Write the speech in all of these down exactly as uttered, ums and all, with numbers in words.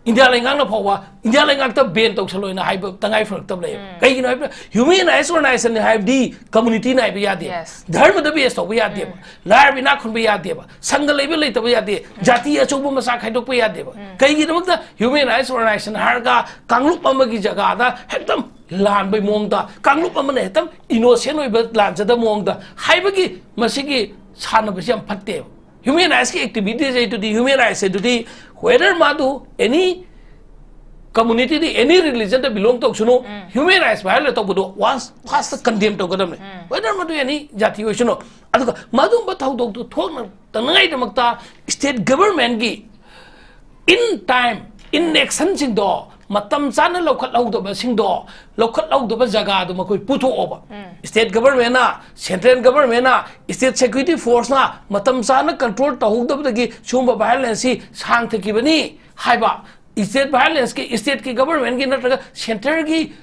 India ꯂꯩꯉꯥꯛꯅ ꯐꯥꯎꯕ India ꯂꯩꯉꯥꯛꯇ ꯕꯦꯟ ꯇꯧꯁꯜꯂꯣꯏꯅ ꯍꯥꯏꯕ ꯇꯉꯥꯏ ꯐꯔꯛꯇꯕ ꯂꯩꯌꯦꯕ꯫ ꯀꯩꯒꯤꯅꯣ ꯍꯥꯏꯕꯗ ꯍ꯭ꯌꯨꯃꯦꯟ ꯔꯥꯏꯠꯁ ꯑꯣꯔꯒꯅꯥꯏꯖꯦꯁꯟꯅꯤ ꯍꯥꯏꯕꯗꯤ ꯀꯝꯃꯨꯅꯤꯇꯤ ꯅꯥꯏꯕ ꯌꯥꯗꯦꯕ꯫ Yes. ꯙꯔꯃꯗ ꯕꯦꯁ ꯇꯧꯕ ꯌꯥꯗꯦꯕ꯫ ꯂꯥꯏꯔꯕ ꯏꯅꯥꯛ ꯈꯨꯟꯕ ꯌꯥꯗꯦꯕ꯫ ꯁꯪꯒ ꯂꯩꯕ ꯂꯩꯇꯕ ꯌꯥꯗꯦ꯫ ꯖꯥꯇꯤ ꯑꯆꯧꯕ ꯃꯆꯥ ꯈꯥꯏꯗꯣꯛꯄ ꯌꯥꯗꯦꯕ꯫ ꯀꯩꯒꯤꯗꯃꯛꯇ ꯍ꯭ꯌꯨꯃꯦꯟ ꯔꯥꯏꯠꯁ ꯑꯣꯔꯒꯅꯥꯏꯖꯦꯁꯟ ꯍꯥꯏꯔꯒ ꯀꯥꯡꯂꯨꯞ ꯑꯃꯒꯤ ꯖꯒꯥꯗ ꯍꯦꯛꯇ ꯂꯥꯟꯕꯩ ꯃꯑꯣꯡꯗ, ꯀꯥꯡꯂꯨꯞ ꯑꯃꯅ ꯍꯦꯛꯇ ꯏꯅꯣꯁꯦꯟ ꯑꯣꯏꯕ ꯂꯥꯟꯖꯗꯕ ꯃꯑꯣꯡꯗ ꯍꯥꯏꯕꯒꯤ ꯃꯁꯤꯒꯤ ꯁꯥꯟꯅꯕꯁꯤ ꯌꯥꯝ ꯐꯠꯇꯦꯕ꯫ ꯍ꯭ꯌꯨꯃꯦꯟ ꯔꯥꯏꯠꯁꯀꯤ ꯑꯦꯛꯇꯤꯚꯤꯇꯤꯁ ꯑꯗꯨꯗꯤ, ꯍ꯭ꯌꯨꯃꯦꯟ ꯔꯥꯏꯠꯁ ꯑꯗꯨꯗꯤ whether ꯃꯥꯗꯨ any ꯀꯝꯃꯨꯅꯤꯇꯤꯗꯤ, any ꯔꯤꯂꯤꯖꯟꯗ ꯕꯤꯂꯣꯡ ꯇꯧꯁꯅꯨ, ꯍ꯭ꯌꯨꯃꯦꯟ ꯔꯥꯏꯠꯁ ꯚꯥꯏꯑꯣꯂꯦꯠ ꯇꯧꯕꯗꯣ ꯋꯥꯟꯁ ꯐꯥꯔꯁꯇ ꯀꯟꯗꯦꯝ ꯇꯧꯒꯗꯕꯅꯤ꯫ Whether ꯃꯗꯨ ꯑꯦꯅꯤ ꯖꯥꯇꯤ ꯑꯣꯏꯁꯅꯨ꯫ ꯑꯗꯨꯒ ꯃꯗꯨꯒꯨꯝꯕ ꯊꯧꯗꯣꯛꯇꯨ ꯊꯣꯛꯅꯗꯅꯉꯥꯏꯗꯃꯛꯇ ꯁ꯭ꯇꯦꯠ ꯒꯚꯔꯟꯃꯦꯟꯠꯀꯤ in time, in actionꯁꯤꯡꯗꯣ, ꯃꯇꯝ ꯆꯥꯅ ꯂꯧꯈꯠꯍꯧꯗꯕꯁꯤꯡꯗꯣ, ꯂꯧꯈꯠꯍꯧꯗꯕ ꯖꯒꯥꯗꯣ ꯃꯈꯣꯏ ꯄꯨꯊꯣꯛꯑꯣꯕ꯫ ꯁ꯭ꯇꯦꯠ ꯒꯚꯔꯟꯃꯦꯟꯠꯅ, ꯁꯦꯟꯇ꯭ꯔꯦꯜ ꯒꯚꯔꯟꯃꯦꯟꯠꯅ, ꯁ꯭ꯇꯦꯠ ꯁꯦꯀ꯭ꯌꯨꯔꯤꯇꯤ ꯐꯣꯔꯁꯅ ꯃꯇꯝ ꯆꯥꯅ ꯀꯟꯇ꯭ꯔꯣꯜ ꯇꯧꯍꯧꯗꯕꯗꯒꯤ ꯁꯤꯒꯨꯝꯕ ꯚꯥꯏꯑꯣꯂꯦꯟꯁꯁꯤ ꯁꯥꯡꯊꯈꯤꯕꯅꯤ ꯍꯥꯏꯕ ꯁ꯭ꯇꯦꯠ ꯚꯥꯏꯑꯣꯂꯦꯟꯁꯀꯤ, ꯁ꯭ꯇꯦꯠꯀꯤ ꯒꯚꯔꯟꯃꯦꯟꯠꯀꯤ ꯅꯠꯇ꯭ꯔꯒ ꯁꯦꯟꯇꯔꯒꯤ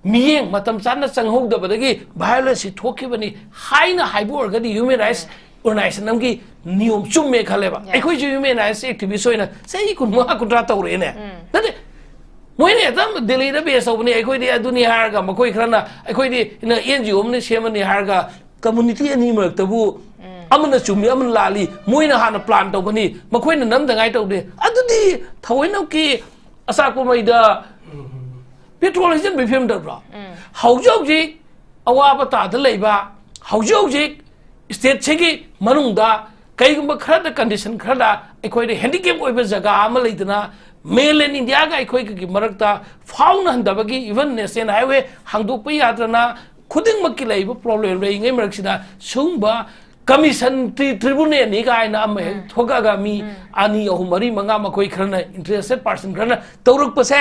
ꯃꯤꯠꯌꯦꯡ ꯃꯇꯝ ꯆꯥꯅ ꯆꯪꯍꯧꯗꯕꯗꯒꯤ ꯚꯥꯏꯑꯣꯂꯦꯟꯁꯁꯤ ꯊꯣꯛꯈꯤꯕꯅꯤ ꯍꯥꯏꯅ ꯍꯥꯏꯕ ꯑꯣꯏꯔꯒꯗꯤ ꯍ꯭ꯌꯨꯃꯦꯟ ꯔꯥꯏꯠꯁ ꯑꯣꯔꯒꯅꯥꯏꯖꯦꯁꯟ ꯑꯃꯒꯤ ꯅꯤꯌꯣꯝ ꯆꯨꯝꯃꯦ ꯈꯜꯂꯦꯕ꯫ Yes. ꯑꯩꯈꯣꯏꯁꯨ ꯍ꯭ꯌꯨꯃꯦꯟ ꯔꯥꯏꯠꯁ ꯑꯦꯛꯇꯤꯚꯤꯁ ꯑꯣꯏꯅ ꯆꯍꯤ ꯀꯨꯟꯃꯉꯥ ꯀꯨꯟꯊ꯭ꯔꯥ ꯇꯧꯔꯛꯑꯦꯅꯦ꯫ ꯅꯠꯇꯦ, ꯃꯣꯏꯅ ꯍꯦꯛꯇ ꯗꯦꯜꯂꯤꯗ ꯕꯦꯁ ꯇꯧꯕꯅꯤ, ꯑꯩꯈꯣꯏꯗꯤ ꯑꯗꯨꯅꯤ ꯍꯥꯏꯔꯒ, ꯃꯈꯣꯏ ꯈꯔꯅ ꯑꯩꯈꯣꯏꯗꯤ ꯑꯦꯟ ꯖꯤ ꯑꯣ ꯑꯃꯅ ꯁꯦꯝꯃꯅꯤ ꯍꯥꯏꯔꯒ, ꯀꯝꯃꯨꯅꯤꯇꯤ ꯑꯅꯤ ꯃꯔꯛꯇꯕꯨ ꯑꯃꯅ ꯆꯨꯝꯃꯤ, ꯑꯃꯅ ꯂꯥꯜꯂꯤ, ꯃꯣꯏꯅ ꯍꯥꯟꯅ ꯄ꯭ꯂꯥꯟ ꯇꯧꯒꯅꯤ, ꯃꯈꯣꯏꯅ ꯅꯝꯗꯉꯥꯏ ꯇꯧꯗꯦ꯫ ꯑꯗꯨꯗꯤ ꯊꯑꯣꯏꯅꯃꯛꯀꯤ ꯑꯆꯥꯛꯄ ꯃꯩꯗ ꯄꯦꯇ꯭ꯔꯣꯜ ꯍꯩꯖꯤꯟꯕꯒꯤ ꯐꯤꯕꯝ ꯇꯧꯗ꯭ꯔꯣ? ꯍꯧꯖꯤꯛ ꯍꯧꯖꯤꯛ ꯑꯋꯥꯕ ꯇꯥꯗ ꯂꯩꯕ, ꯍꯧꯖꯤꯛ ꯍꯧꯖꯤꯛ ꯁ꯭ꯇꯦꯠꯁꯤꯒꯤ ꯃꯅꯨꯡꯗ ꯀꯩꯒꯨꯝꯕ ꯈꯔꯗ, ꯀꯟꯗꯤꯁꯟ ꯈꯔꯗ ꯑꯩꯈꯣꯏꯗ ꯍꯦꯟꯗꯤꯀꯦꯞ ꯑꯣꯏꯕ ꯖꯒꯥ ꯑꯃ ꯂꯩꯗꯅ, ꯃꯦꯟꯂꯦꯟ ꯏꯟꯗꯤꯌꯥꯒ ꯑꯩꯈꯣꯏꯒꯤ ꯃꯔꯛꯇ ꯐꯥꯎꯅꯍꯟꯗꯕꯒꯤ, ꯏꯚꯟ ꯅꯦꯁꯅꯦꯜ ꯍꯥꯏꯋꯦ ꯍꯥꯡꯗꯣꯛꯄ ꯌꯥꯗꯅ, ꯈꯨꯗꯤꯡꯃꯛꯀꯤ ꯂꯩꯔꯤꯕ ꯄ꯭ꯔꯣꯕ꯭ꯂꯦꯝ ꯂꯩꯔꯤꯉꯩ ꯃꯔꯛꯁꯤꯗ ꯁꯤꯒꯨꯝꯕ ꯀꯃꯤꯁꯟ ꯇ꯭ꯔꯤ-, ꯇ꯭ꯔꯤꯕꯨꯅꯦꯜꯅꯤ ꯀꯥꯏꯅ ꯑꯃ ꯍꯦꯛ ꯊꯣꯛꯂꯛꯑꯒ ꯃꯤ ꯑꯅꯤ, ꯑꯍꯨꯝ, ꯃꯔꯤ, ꯃꯉꯥ, ꯃꯈꯣꯏ ꯈꯔꯅ, ꯏꯟꯇꯔꯦꯁꯇꯦꯠ ꯄꯥꯔꯁꯟ ꯈꯔꯅ ꯇꯧꯔꯛꯄꯁꯦ,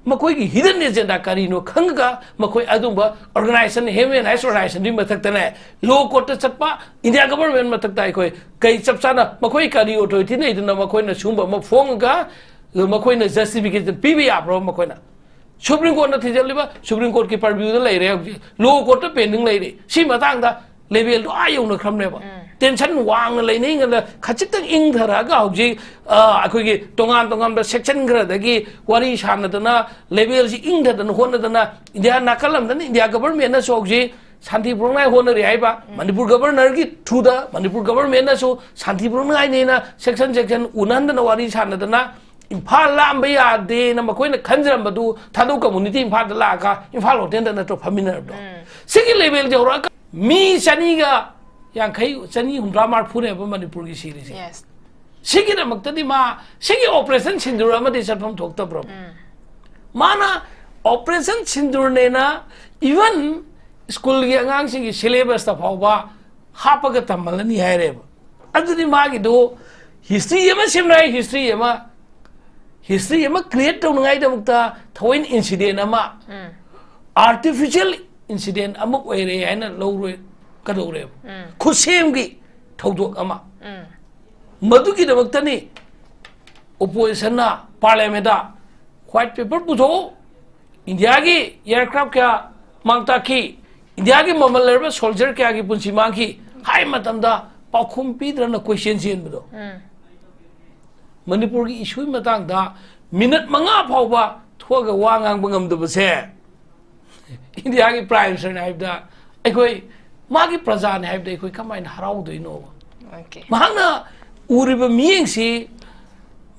ꯃꯈꯣꯏꯒꯤ ꯍꯤꯗꯟ ꯑꯦꯖꯦꯟꯗꯥ ꯀꯔꯤꯅꯣ ꯈꯪꯉꯒ ꯃꯈꯣꯏ ꯑꯗꯨꯝꯕ ꯑꯣꯔꯒꯅꯥꯏꯖꯦꯁꯟ, ꯍ꯭ꯌꯨꯃꯦꯟ ꯔꯥꯏꯠꯁ ꯑꯣꯔꯒꯅꯥꯏꯖꯦꯁꯟꯗꯨꯒꯤ ꯃꯊꯛꯇꯅꯦ, ꯂꯣ ꯀꯣꯔꯠꯇ ꯆꯠꯄ, ꯏꯟꯗꯤꯌꯥ ꯒꯚꯔꯟꯃꯦꯟꯠ ꯃꯊꯛꯇ ꯑꯩꯈꯣꯏ ꯀꯩ ꯆꯞ ꯆꯥꯅ ꯃꯈꯣꯏ ꯀꯔꯤ ꯑꯣꯊꯣꯔꯤꯇꯤ ꯂꯩꯗꯅ ꯃꯈꯣꯏꯅ ꯁꯤꯒꯨꯝꯕ ꯑꯃ ꯐꯣꯡꯉꯒ ꯃꯈꯣꯏꯅ ꯖꯁꯇꯤꯐꯤꯀꯦꯁꯟ ꯄꯤꯕ ꯌꯥꯕ꯭ꯔꯣ? ꯃꯈꯣꯏꯅ ꯁꯨꯄ꯭ꯔꯤꯝ ꯀꯣꯔꯠꯅ ꯊꯤꯖꯤꯜꯂꯤꯕ, ꯁꯨꯄ꯭ꯔꯤꯝ ꯀꯣꯔꯠꯀꯤ ꯄꯔꯚ꯭ꯌꯨꯗ ꯂꯩꯔꯦ ꯍꯧꯖꯤꯛ, ꯂꯣ ꯀꯣꯔꯠꯇ ꯄꯦꯟꯗꯤꯡ ꯂꯩꯔꯤ꯫ ꯁꯤ ꯃꯇꯥꯡꯗ ꯂꯦꯚꯦꯜꯗꯣ ꯑꯥ ꯌꯧꯅꯈ꯭ꯔꯕꯅꯦꯕ꯫ ꯇꯦꯟꯁꯟ ꯋꯥꯡꯅ ꯂꯩꯅꯩꯉꯩꯗ ꯈꯖꯤꯛꯇꯪ ꯏꯪꯊꯔꯛꯑꯒ ꯍꯧꯖꯤꯛ, ꯑ, ꯑꯩꯈꯣꯏꯒꯤ ꯇꯣꯉꯥꯟ ꯇꯣꯉꯥꯟꯕ ꯁꯦꯛꯁꯟ ꯈꯔꯗꯒꯤ ꯋꯥꯔꯤ ꯁꯥꯟꯅꯗꯅ ꯂꯦꯚꯦꯜꯁꯤ ꯏꯪꯊꯗꯅ ꯍꯣꯠꯅꯗꯅ ꯏꯟꯗꯤꯌꯥ ꯅꯥꯀꯜ ꯑꯃꯗꯅ ꯏꯟꯗꯤꯌꯥ ꯒꯚꯔꯟꯃꯦꯟꯅꯁꯨ ꯍꯧꯖꯤꯛ ꯁꯥꯟꯇꯤ ꯄꯨꯔꯛꯅꯉꯥꯏ ꯍꯣꯠꯅꯔꯤ ꯍꯥꯏꯕ, ꯃꯅꯤꯄꯨꯔ ꯒꯚꯔꯅꯔꯒꯤ ꯊ꯭ꯔꯨꯗ ꯃꯅꯤꯄꯨꯔ ꯒꯚꯔꯟꯃꯦꯟꯅꯁꯨ ꯁꯥꯟꯇꯤ ꯄꯨꯔꯛꯅꯉꯥꯏꯅꯦꯅ ꯁꯦꯛꯁꯟ ꯁꯦꯛꯁꯟ ꯎꯅꯍꯟꯗꯅ ꯋꯥꯔꯤ ꯁꯥꯟꯅꯗꯅ ꯏꯝꯐꯥꯜ ꯂꯥꯛꯑꯝꯕ ꯌꯥꯗꯦꯅ ꯃꯈꯣꯏꯅ ꯈꯟꯖꯔꯝꯕꯗꯨ ꯊꯥꯗꯧ ꯀꯝꯃꯨꯅꯤꯇꯤ ꯏꯝꯐꯥꯜꯗ ꯂꯥꯛꯑꯒ ꯏꯝꯐꯥꯜ ꯍꯣꯇꯦꯜꯗ ꯅꯠꯇ꯭ꯔꯣ ꯐꯝꯃꯤꯟꯅꯔꯕꯗꯣ? ꯁꯤꯒꯤ ꯂꯦꯚꯦꯜꯁꯦ ꯍꯧꯔꯛꯑꯒ ꯃꯤ ꯆꯅꯤꯒ ꯌꯥꯡꯈꯩ, ꯆꯅꯤ ꯍꯨꯝꯗ꯭ꯔꯥ ꯃꯔꯐꯨꯅꯦꯕ ꯃꯅꯤꯄꯨꯔꯒꯤ ꯁꯤꯔꯤꯁꯦ꯫ Yes. ꯁꯤꯒꯤꯗꯃꯛꯇꯗꯤ ꯃꯥ ꯁꯤꯒꯤ ꯑꯣꯄꯔꯦꯁꯟ ꯁꯤꯟꯗꯨꯔ ꯑꯃꯗꯤ ꯆꯠꯐꯝ ꯊꯣꯛꯇꯕ꯭ꯔꯣ? ꯃꯥꯅ ꯑꯣꯄꯔꯦꯁꯟ ꯁꯤꯟꯗꯨꯔꯅꯦꯅ ꯏꯚꯟ ꯁ꯭ꯀꯨꯜꯒꯤ ꯑꯉꯥꯡꯁꯤꯡꯒꯤ ꯁꯤꯂꯦꯕꯁꯇ ꯐꯥꯎꯕ ꯍꯥꯞꯄꯒ ꯇꯝꯍꯜꯂꯅꯤ ꯍꯥꯏꯔꯦꯕ꯫ ꯑꯗꯨꯗꯤ ꯃꯥꯒꯤꯗꯨ ꯍꯤꯁꯇ꯭ꯔꯤ ꯑꯃ ꯁꯦꯝꯅꯉꯥꯏ, ꯍꯤꯁꯇ꯭ꯔꯤ ꯑꯃ ꯍꯤꯁꯇ꯭ꯔꯤ ꯑꯃ ꯀ꯭ꯔꯤꯌꯦꯠ ꯇꯧꯅꯉꯥꯏꯗꯃꯛꯇ ꯊꯑꯣꯏꯅ ꯏꯟꯁꯤꯗꯦꯟ ꯑꯃ, ꯑꯥꯔꯇꯤꯐꯤꯁꯤꯌꯦꯜ ꯏꯟꯁꯤꯗꯦꯟ ꯑꯃ ꯑꯣꯏꯔꯦ ꯍꯥꯏꯅ ꯂꯧꯔꯣꯏ ꯀꯗꯧꯔꯦꯕ? ꯈꯨꯠꯁꯦꯝꯒꯤ ꯊꯧꯗꯣꯛ ꯑꯃ꯫ ꯃꯗꯨꯒꯤꯗꯃꯛꯇꯅꯤ ꯑꯣꯄꯣꯖꯤꯁꯟꯅ ꯄꯥꯔꯂꯤꯌꯥꯃꯦꯟꯗ ꯋꯥꯏꯠ ꯄꯦꯄꯔ ꯄꯨꯊꯣꯛꯎ, ꯏꯟꯗꯤꯌꯥꯒꯤ ꯑꯦꯌꯥꯔꯀ꯭ꯔꯥꯐ ꯀꯌꯥ ꯃꯥꯡ ꯇꯥꯛꯈꯤ, ꯏꯟꯗꯤꯌꯥꯒꯤ ꯃꯃꯜ ꯂꯩꯔꯕ ꯁꯣꯜꯖꯔ ꯀꯌꯥꯒꯤ ꯄꯨꯟꯁꯤ ꯃꯥꯡꯈꯤ ꯍꯥꯏ ꯃꯇꯝꯗ ꯄꯥꯎꯈꯨꯝ ꯄꯤꯗ꯭ꯔꯅ ꯀꯣꯏꯆꯦꯟ ꯆꯦꯟꯕꯗꯣ꯫ ꯃꯅꯤꯄꯨꯔꯒꯤ ꯏꯁꯨꯒꯤ ꯃꯇꯥꯡꯗ ꯃꯤꯅꯠ ꯃꯉꯥ ꯐꯥꯎꯕ ꯊꯣꯛꯑꯒ ꯋꯥ ꯉꯥꯡꯕ ꯉꯝꯗꯕꯁꯦ ꯏꯟꯗꯤꯌꯥꯒꯤ ꯄ꯭ꯔꯥꯏꯝ ꯃꯤꯅꯤꯁꯇꯔꯅꯤ ꯍꯥꯏꯕꯗ ꯑꯩꯈꯣꯏ ꯃꯥꯒꯤ ꯄ꯭ꯔꯖꯥꯅꯤ ꯍꯥꯏꯕꯗ ꯑꯩꯈꯣꯏ ꯀꯃꯥꯏꯅ ꯍꯔꯥꯎꯗꯣꯏꯅꯣꯕ? Okay. ꯃꯍꯥꯛꯅ ꯎꯔꯤꯕ ꯃꯤꯠꯌꯦꯡꯁꯤ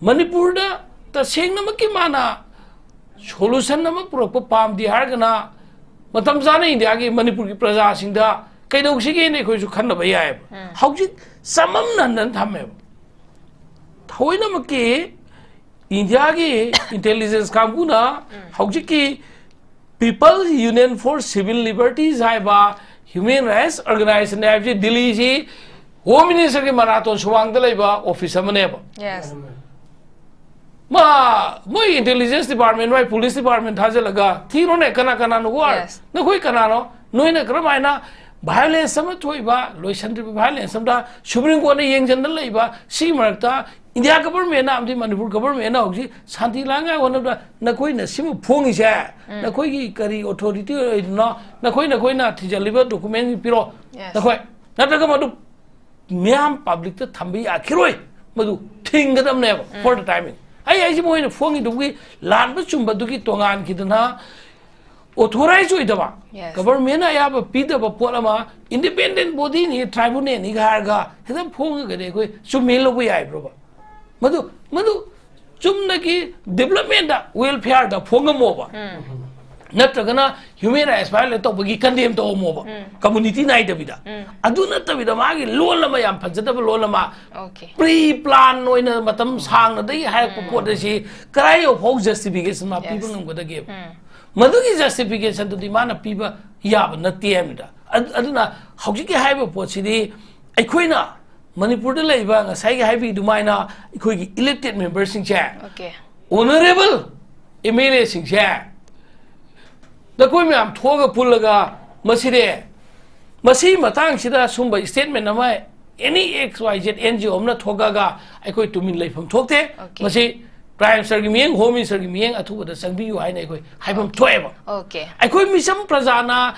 ꯃꯅꯤꯄꯨꯔꯗ ꯇꯁꯦꯡꯅꯃꯛꯀꯤ ꯃꯥꯅ ꯁꯣꯂꯨꯁꯟ ꯑꯃ ꯄꯨꯔꯛꯄ ꯄꯥꯝꯗꯦ ꯍꯥꯏꯔꯒꯅ ꯃꯇꯝ ꯆꯥꯅ ꯏꯟꯗꯤꯌꯥꯒꯤ, ꯃꯅꯤꯄꯨꯔꯒꯤ ꯄ꯭ꯔꯖꯥꯁꯤꯡꯗ ꯀꯩꯗꯧꯁꯤꯒꯦꯅ ꯑꯩꯈꯣꯏꯁꯨ ꯈꯟꯅꯕ ꯌꯥꯏꯑꯕ꯫ ꯍꯧꯖꯤꯛ ꯆꯃꯝꯅꯍꯟꯗꯅ ꯊꯝꯃꯦꯕ꯫ ꯊꯑꯣꯏꯅꯃꯛꯀꯤ ꯏꯟꯗꯤꯌꯥꯒꯤ ꯏꯟꯇꯦꯂꯤꯖꯦꯟꯁ ꯀꯥꯡꯕꯨꯅ ꯍꯧꯖꯤꯛꯀꯤ People's Union for Civil Liberties ꯍꯥꯏꯕ ꯍ꯭ꯌꯨꯃꯦꯟ ꯔꯥꯏꯠꯁ ꯑꯣꯔꯒꯅꯥꯏꯖꯦꯁꯟ ꯍꯥꯏꯕꯁꯤ ꯗꯤꯜꯂꯤꯁꯤ ꯍꯣꯝ ꯃꯤꯅꯤꯁꯇꯔꯒꯤ ꯃꯅꯥꯇꯣꯟ ꯁꯨꯃꯥꯡꯗ ꯂꯩꯕ ꯑꯣꯐꯤꯁ ꯑꯃꯅꯦꯕ꯫ Yes. ꯃꯥ ꯃꯣꯏ ꯏꯟꯇꯦꯂꯤꯖꯦꯟꯁ ꯗꯤꯄꯥꯔꯠꯃꯦꯟ, ꯃꯣꯏ ꯄꯨꯂꯤꯁ ꯗꯤꯄꯥꯔꯠꯃꯦꯟ ꯊꯥꯖꯤꯜꯂꯒ ꯊꯤꯔꯣꯅꯦ, ꯀꯅꯥ ꯀꯅꯥꯅꯣ? Who are? Yes. ꯅꯈꯣꯏ ꯀꯅꯥꯅꯣ? ꯅꯣꯏꯅ ꯀꯔꯝꯍꯥꯏꯅ ꯚꯥꯏꯑꯣꯂꯦꯟꯁ ꯑꯃ ꯊꯣꯛꯏꯕ, ꯂꯣꯏꯁꯤꯟꯗ꯭ꯔꯤꯕ ꯚꯥꯏꯑꯣꯂꯦꯟꯁ ꯑꯃꯗ ꯁꯨꯄ꯭ꯔꯤꯝ ꯀꯣꯔꯠꯅ ꯌꯦꯡꯁꯤꯟꯗꯅ ꯂꯩꯕ ꯁꯤꯒꯤ ꯃꯔꯛꯇ ꯏꯟꯗꯤꯌꯥ ꯒꯚꯔꯟꯃꯦꯟꯅ ꯑꯃꯗꯤ ꯃꯅꯤꯄꯨꯔ ꯒꯚꯔꯟꯃꯦꯟꯅ ꯍꯧꯖꯤꯛ ꯁꯥꯟꯇꯤ ꯂꯥꯡꯉꯥꯏ ꯍꯣꯠꯅꯕꯗ ꯅꯈꯣꯏꯅ ꯁꯤꯃ ꯐꯣꯡꯉꯤꯁꯦ, ꯅꯈꯣꯏꯒꯤ ꯀꯔꯤ ꯑꯣꯊꯣꯔꯤꯇꯤ ꯑꯣꯏꯔꯤꯅꯣ, ꯅꯈꯣꯏ ꯅꯈꯣꯏꯅ ꯊꯤꯖꯤꯜꯂꯤꯕ ꯗꯣꯀꯨꯃꯦꯟꯁꯤꯡ ꯄꯤꯔꯣ꯫ Yes. ꯅꯈꯣꯏ ꯅꯠꯇ꯭ꯔꯒ ꯃꯗꯨ ꯃꯤꯌꯥꯝ ꯄꯕ꯭ꯂꯤꯛꯇ ꯊꯝꯕ ꯌꯥꯈꯤꯔꯣꯏ, ꯃꯗꯨ ꯊꯤꯡꯒꯗꯕꯅꯦꯕ꯫ For the timing, ꯑꯩ ꯍꯥꯏꯁꯦ ꯃꯣꯏꯅ ꯐꯣꯡꯉꯤꯗꯨꯒꯤ ꯂꯥꯟꯕ ꯆꯨꯝꯕꯗꯨꯒꯤ ꯇꯣꯉꯥꯟꯈꯤꯗꯅ ꯑꯣꯊꯣꯔꯥꯏꯖ ꯑꯣꯏꯗꯕ, Yes. ꯒꯚꯔꯟꯃꯦꯟꯅ ꯑꯌꯥꯕ ꯄꯤꯗꯕ ꯄꯣꯠ ꯑꯃ ꯏꯟꯗꯤꯄꯦꯟꯗꯦꯟ ꯕꯣꯗꯤꯅꯤ, ꯇ꯭ꯔꯥꯏꯕꯨꯅꯦꯜꯅꯤꯒ ꯍꯥꯏꯔꯒ ꯍꯦꯛꯇ ꯐꯣꯡꯉꯒꯗꯤ ꯑꯩꯈꯣꯏ ꯆꯨꯝꯃꯦꯅ ꯂꯧꯕ ꯌꯥꯏꯕ꯭ꯔꯣꯕ? ꯃꯗꯨ ꯃꯗꯨ ꯆꯨꯝꯅꯒꯤ ꯗꯤꯕꯂꯞꯃꯦꯟꯗ, ꯋꯦꯜꯐꯤꯌꯔꯗ ꯐꯣꯡꯉꯝꯃꯣꯕ, ꯅꯠꯇ꯭ꯔꯒꯅ ꯍ꯭ꯌꯨꯃꯦꯟ ꯔꯥꯏꯠꯁ ꯚꯥꯏꯑꯣꯂꯦꯠ ꯇꯧꯕꯒꯤ ꯀꯟꯗꯦꯝ ꯇꯧꯔꯝꯃꯣꯕ, ꯀꯝꯃꯨꯅꯤꯇꯤ ꯅꯥꯏꯗꯕꯤꯗ꯫ ꯑꯗꯨ ꯅꯠꯇꯕꯤꯗ ꯃꯥꯒꯤ ꯂꯣꯟ ꯑꯃ, ꯌꯥꯝ ꯐꯖꯗꯕ ꯂꯣꯟ ꯑꯃ, Okay. ꯄ꯭ꯔꯤ ꯄ꯭ꯂꯥꯟ ꯑꯣꯏꯅ ꯃꯇꯝ ꯁꯥꯡꯅꯗꯒꯤ ꯍꯥꯏꯔꯛꯄ ꯄꯣꯠ ꯑꯁꯤ ꯀꯗꯥꯏ ꯌꯧꯐꯥꯎ ꯖꯁꯇꯤꯐꯤꯀꯦꯁꯟ ꯃꯥ ꯄꯤꯕ Yes. ꯉꯝꯒꯗꯒꯦꯕ? ꯃꯗꯨꯒꯤ ꯖꯁꯇꯤꯐꯤꯀꯦꯁꯟꯗꯨꯗꯤ ꯃꯥꯅ ꯄꯤꯕ ꯌꯥꯕ ꯅꯠꯇꯦ ꯍꯥꯏꯕꯅꯤꯗ꯫ ꯑꯗꯨ- ꯑꯗꯨꯅ ꯍꯧꯖꯤꯛꯀꯤ ꯍꯥꯏꯔꯤꯕ ꯄꯣꯠꯁꯤꯗꯤ ꯑꯩꯈꯣꯏꯅ ꯃꯅꯤꯄꯨꯔꯗ ꯂꯩꯔꯤꯕ, ꯉꯁꯥꯏꯒꯤ ꯍꯥꯏꯕꯤ ꯑꯗꯨꯃꯥꯏꯅ, ꯑꯩꯈꯣꯏꯒꯤ ꯏꯂꯦꯛꯇꯦꯠ ꯃꯦꯝꯕꯔꯁꯤꯡꯁꯦ, Okay. ꯑꯣꯅꯔꯦꯕꯜ ꯑꯦꯝ ꯑꯦꯜ ꯑꯦꯁꯤꯡꯁꯦ, ꯅꯈꯣꯏ ꯃꯌꯥꯝ ꯊꯣꯛꯑꯒ ꯄꯨꯜꯂꯒ ꯃꯁꯤꯗꯤ, ꯃꯁꯤ ꯃꯇꯥꯡꯁꯤꯗ ꯁꯨꯝꯕ ꯁ꯭ꯇꯦꯠꯃꯦꯟ ꯑꯃ any X Y Z N G O ꯑꯃꯅ ꯊꯣꯛꯑꯒ ꯑꯩꯈꯣꯏ ꯇꯨꯃꯤꯟ ꯂꯩꯐꯝ ꯊꯣꯛꯇꯦ꯫ Okay. ꯃꯁꯤ ꯄ꯭ꯔꯥꯏꯝ ꯃꯤꯅꯤꯁꯇꯔꯒꯤ ꯃꯤꯠꯌꯦꯡ, ꯍꯣꯝ ꯃꯤꯅꯤꯁꯇꯔꯒꯤ ꯃꯤꯠꯌꯦꯡ ꯑꯊꯨꯕꯗ ꯆꯪꯕꯤꯌꯨ ꯍꯥꯏꯅ ꯑꯩꯈꯣꯏ ꯍꯥꯏꯐꯝ ꯊꯣꯛꯑꯦꯕ꯫ Okay. ꯑꯩꯈꯣꯏ ꯃꯤꯆꯝ ꯄ꯭ꯔꯖꯥꯅ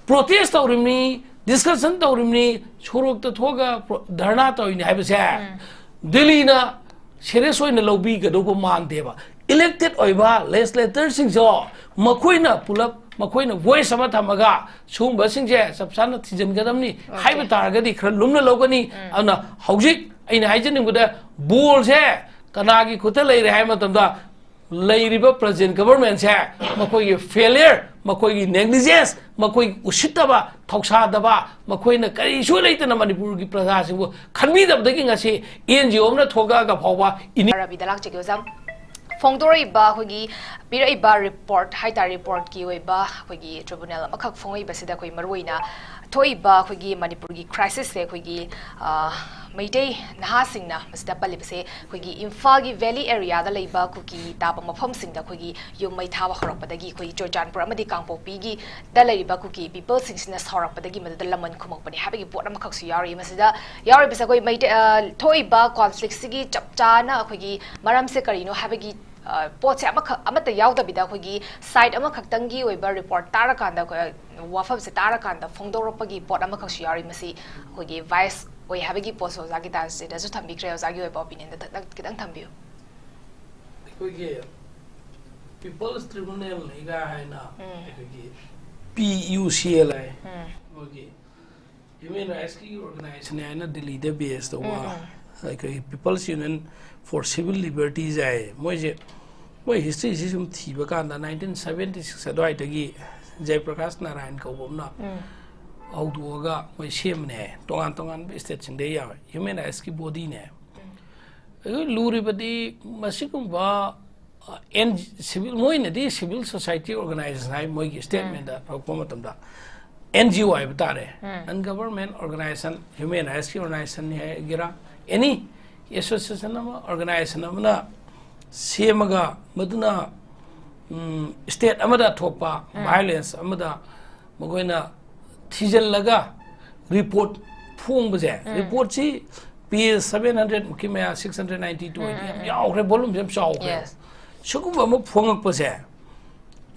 ꯄ꯭ꯔꯣꯇꯦꯁ ꯇꯧꯔꯤꯕꯅꯤ, ꯗꯤꯁꯀꯁꯟ ꯇꯧꯔꯤꯕꯅꯤ, ꯁꯣꯔꯣꯛꯇ ꯊꯣꯛꯑꯒ ꯄ꯭ꯔꯣ-, ꯙꯔꯅꯥ ꯇꯧꯔꯤꯅꯤ ꯍꯥꯏꯕꯁꯦ ꯗꯤꯜꯂꯤꯅ ꯁꯦꯔꯤꯌꯁ ꯑꯣꯏꯅ ꯂꯧꯕꯤꯒꯗꯧꯕ ꯃꯥꯟꯗꯦꯕ꯫ ꯏꯂꯦꯛꯇꯦꯠ ꯑꯣꯏꯕ ꯂꯦꯖꯤꯁꯂꯦꯇꯔꯁꯤꯡꯁꯨ ꯃꯈꯣꯏꯅ ꯄꯨꯂꯞ, ꯃꯈꯣꯏꯅ ꯚꯣꯏꯁ ꯑꯃ ꯊꯝꯃꯒ ꯁꯤꯒꯨꯝꯕꯁꯤꯡꯁꯦ ꯆꯞ ꯆꯥꯅ ꯊꯤꯖꯤꯟꯒꯗꯕꯅꯤ ꯍꯥꯏꯕ ꯇꯥꯔꯒꯗꯤ ꯈꯔ ꯂꯨꯝꯅ ꯂꯧꯒꯅꯤ꯫ ꯑꯗꯨꯅ ꯍꯧꯖꯤꯛ ꯑꯩꯅ ꯍꯥꯏꯖꯅꯤꯡꯕꯗ, ꯕꯣꯜꯁꯦ ꯀꯅꯥꯒꯤ ꯈꯨꯠꯇ ꯂꯩꯔꯦ ꯍꯥꯏꯕ ꯃꯇꯝꯗ, ꯂꯩꯔꯤꯕ ꯄ꯭ꯔꯖꯦꯟ ꯒꯚꯔꯟꯃꯦꯟꯁꯦ ꯃꯈꯣꯏꯒꯤ ꯐꯦꯂꯤꯌꯔ, ꯃꯈꯣꯏꯒꯤ ꯅꯦꯒꯂꯤꯖꯦꯟꯁ, ꯃꯈꯣꯏꯒꯤ ꯎꯁꯤꯠꯇꯕ, ꯊꯧꯁꯥꯗꯕ, ꯃꯈꯣꯏꯅ ꯀꯔꯤꯁꯨ ꯂꯩꯇꯅ ꯃꯅꯤꯄꯨꯔꯒꯤ ꯄ꯭ꯔꯖꯥꯁꯤꯡꯕꯨ ꯈꯟꯕꯤꯗꯕꯗꯒꯤ ꯉꯁꯤ ꯑꯦꯟ ꯖꯤ ꯑꯣ ꯑꯃꯅ ꯊꯣꯛꯂꯛꯑꯒ ꯐꯥꯎꯕ ꯏꯅꯤ- ꯔꯕꯤꯗ ꯂꯥꯛꯆꯒꯦ ꯑꯣꯖꯥ꯫ ꯐꯣꯡꯗꯣꯔꯛꯏꯕ ꯑꯩꯈꯣꯏꯒꯤ ꯄꯤꯔꯛꯏꯕ ꯔꯤꯄꯣꯔꯠ ꯍꯥꯏꯇꯥꯔꯦ, ꯔꯤꯄꯣꯔꯠꯀꯤ ꯑꯣꯏꯕ ꯑꯩꯈꯣꯏꯒꯤ ꯇ꯭ꯔꯤꯕꯨꯅꯦꯜ ꯑꯃꯈꯛ ꯐꯣꯡꯉꯛꯏꯕꯁꯤꯗ ꯑꯩꯈꯣꯏ ꯃꯔꯨꯑꯣꯏꯅ ꯊꯣꯛꯏꯕ ꯑꯩꯈꯣꯏꯒꯤ ꯃꯅꯤꯄꯨꯔꯒꯤ crisis ꯁꯦ ꯑꯩꯈꯣꯏꯒꯤ, ꯑ, ꯃꯩꯇꯩ ꯅꯍꯥꯁꯤꯡꯅ ꯃꯁꯤꯗ ꯄꯜꯂꯤꯕꯁꯦ ꯑꯩꯈꯣꯏꯒꯤ ꯏꯝꯐꯥꯜꯒꯤ valley area ꯗ ꯂꯩꯕ ꯀꯨꯀꯤ ꯇꯥꯕ ꯃꯐꯝꯁꯤꯡꯗ ꯑꯩꯈꯣꯏꯒꯤ ꯌꯨꯝ ꯃꯩ ꯊꯥꯕ ꯍꯧꯔꯛꯄꯗꯒꯤ ꯑꯩꯈꯣꯏꯒꯤ ꯆꯨꯔꯆꯥꯟꯄꯨꯔ ꯑꯃꯗꯤ ꯀꯥꯡꯄꯣꯛꯄꯤꯒꯤ ꯗ ꯂꯩꯔꯤꯕ ꯀꯨꯀꯤ people ꯁꯤꯡꯁꯤꯅ ꯁꯥꯎꯔꯛꯄꯗꯒꯤ ꯃꯗꯨꯗ ꯂꯃꯟ ꯈꯨꯝꯃꯛꯄꯅꯤ ꯍꯥꯏꯕꯒꯤ ꯄꯣꯠ ꯑꯃꯈꯛꯁꯨ ꯌꯥꯎꯔꯤ꯫ ꯃꯁꯤꯗ ꯌꯥꯎꯔꯤꯕꯁꯦ ꯑꯩꯈꯣꯏ ꯃꯩꯇꯩ, ꯑ, ꯊꯣꯛꯏꯕ conflict ꯁꯤꯒꯤ ꯆꯞ ꯆꯥꯅ ꯑꯩꯈꯣꯏꯒꯤ ꯃꯔꯝꯁꯦ ꯀꯔꯤꯅꯣ ꯍꯥꯏꯕꯒꯤ, ꯑ, ꯄꯣꯠꯁꯦ ꯑꯃꯈꯛ, ꯑꯃꯠꯇ ꯌꯥꯎꯗꯕꯤꯗ ꯑꯩꯈꯣꯏꯒꯤ side ꯑꯃꯈꯛꯇꯪꯒꯤ ꯑꯣꯏꯕ report ꯇꯥꯔꯀꯥꯟꯗ, ꯑꯩꯈꯣꯏ ꯋꯥꯐꯝꯁꯦ ꯇꯥꯔꯀꯥꯟꯗ ꯐꯣꯡꯗꯣꯔꯛꯄꯒꯤ ꯄꯣꯠ ꯑꯃꯈꯛꯁꯨ ꯌꯥꯎꯔꯤ꯫ ꯃꯁꯤ ꯑꯩꯈꯣꯏꯒꯤ vice ꯑꯣꯏ ꯍꯥꯏꯕꯒꯤ ꯄꯣꯠꯁꯨ ꯑꯣꯖꯥꯒꯤ ꯗꯥꯟꯁꯤꯗꯁꯨ ꯊꯝꯕꯤꯈ꯭ꯔꯦ꯫ ꯑꯣꯖꯥꯒꯤ ꯑꯣꯏꯕ opinion ꯗ ꯈꯤꯇꯪ ꯊꯝꯕꯤꯌꯨ꯫ ꯑꯩꯈꯣꯏꯒꯤ People's Tribunal ꯅꯤꯒ ꯍꯥꯏꯅ ꯑꯩꯈꯣꯏꯒꯤ P U C L ꯍꯥꯏ, ꯃꯣꯏꯒꯤ human rights ꯀꯤ organization ꯅꯦ ꯍꯥꯏꯅ ꯗꯤꯜꯂꯤꯗ base ꯇꯧꯕ ꯑꯩꯈꯣꯏꯒꯤ People's Union for Civil Liberties ꯍꯥꯏ꯫ ꯃꯣꯏꯁꯦ, ꯃꯣꯏ history ꯁꯤ ꯁꯨꯝ ꯊꯤꯕ ꯀꯥꯟꯗ nineteen seventy six ꯑꯗꯨꯋꯥꯏꯗꯒꯤ ꯖꯌꯄ꯭ꯔꯀꯥꯁ ꯅꯥꯔꯥꯌꯟ ꯀꯧꯕ ꯑꯃꯅ ꯍꯧꯗꯣꯛꯑꯒ ꯃꯣꯏ ꯁꯦꯝꯕꯅꯦ ꯍꯥꯏ꯫ ꯇꯣꯉꯥꯟ ꯇꯣꯉꯥꯟꯕ state ꯁꯤꯡꯗꯩ ꯌꯥꯎꯋꯦ, human rights ꯀꯤ body ꯅꯦ꯫ ꯑꯩꯈꯣꯏ ꯂꯨꯔꯤꯕꯗꯤ ꯃꯁꯤꯒꯨꯝꯕ, ꯑ, ꯑꯦꯟ-, civil, ꯃꯣꯏꯅꯗꯤ civil society organization ꯍꯥꯏ, ꯃꯣꯏꯒꯤ statement ꯗ ꯊꯣꯛꯄ ꯃꯇꯝꯗ N G O ꯍꯥꯏꯕ ꯇꯥꯔꯦ, non government organization, human rights ꯀꯤ organization ꯅꯤ ꯍꯥꯏꯒꯦꯔꯥ, any association ꯑꯃ, organization ꯑꯃꯅ ꯁꯦꯝꯃꯒ ꯃꯗꯨꯅ, ꯎꯝ, state ꯑꯃꯗ ꯊꯣꯛꯄ violence ꯑꯃꯗ ꯃꯈꯣꯏꯅ ꯊꯤꯖꯤꯜꯂꯒ report ꯐꯣꯡꯕꯁꯦ, report ꯁꯤ page seven hundred ꯃꯨꯛꯀꯤ ꯃꯌꯥ, six hundred ninety two ꯍꯥꯏꯗꯤ ꯌꯥꯝ ꯌꯥꯎꯈ꯭ꯔꯦ, volume ꯁꯦ ꯌꯥꯝ ꯆꯥꯎꯈ꯭ꯔꯦ꯫ Yes. ꯁꯤꯒꯨꯝꯕ ꯑꯃ ꯐꯣꯡꯉꯛꯄꯁꯦ,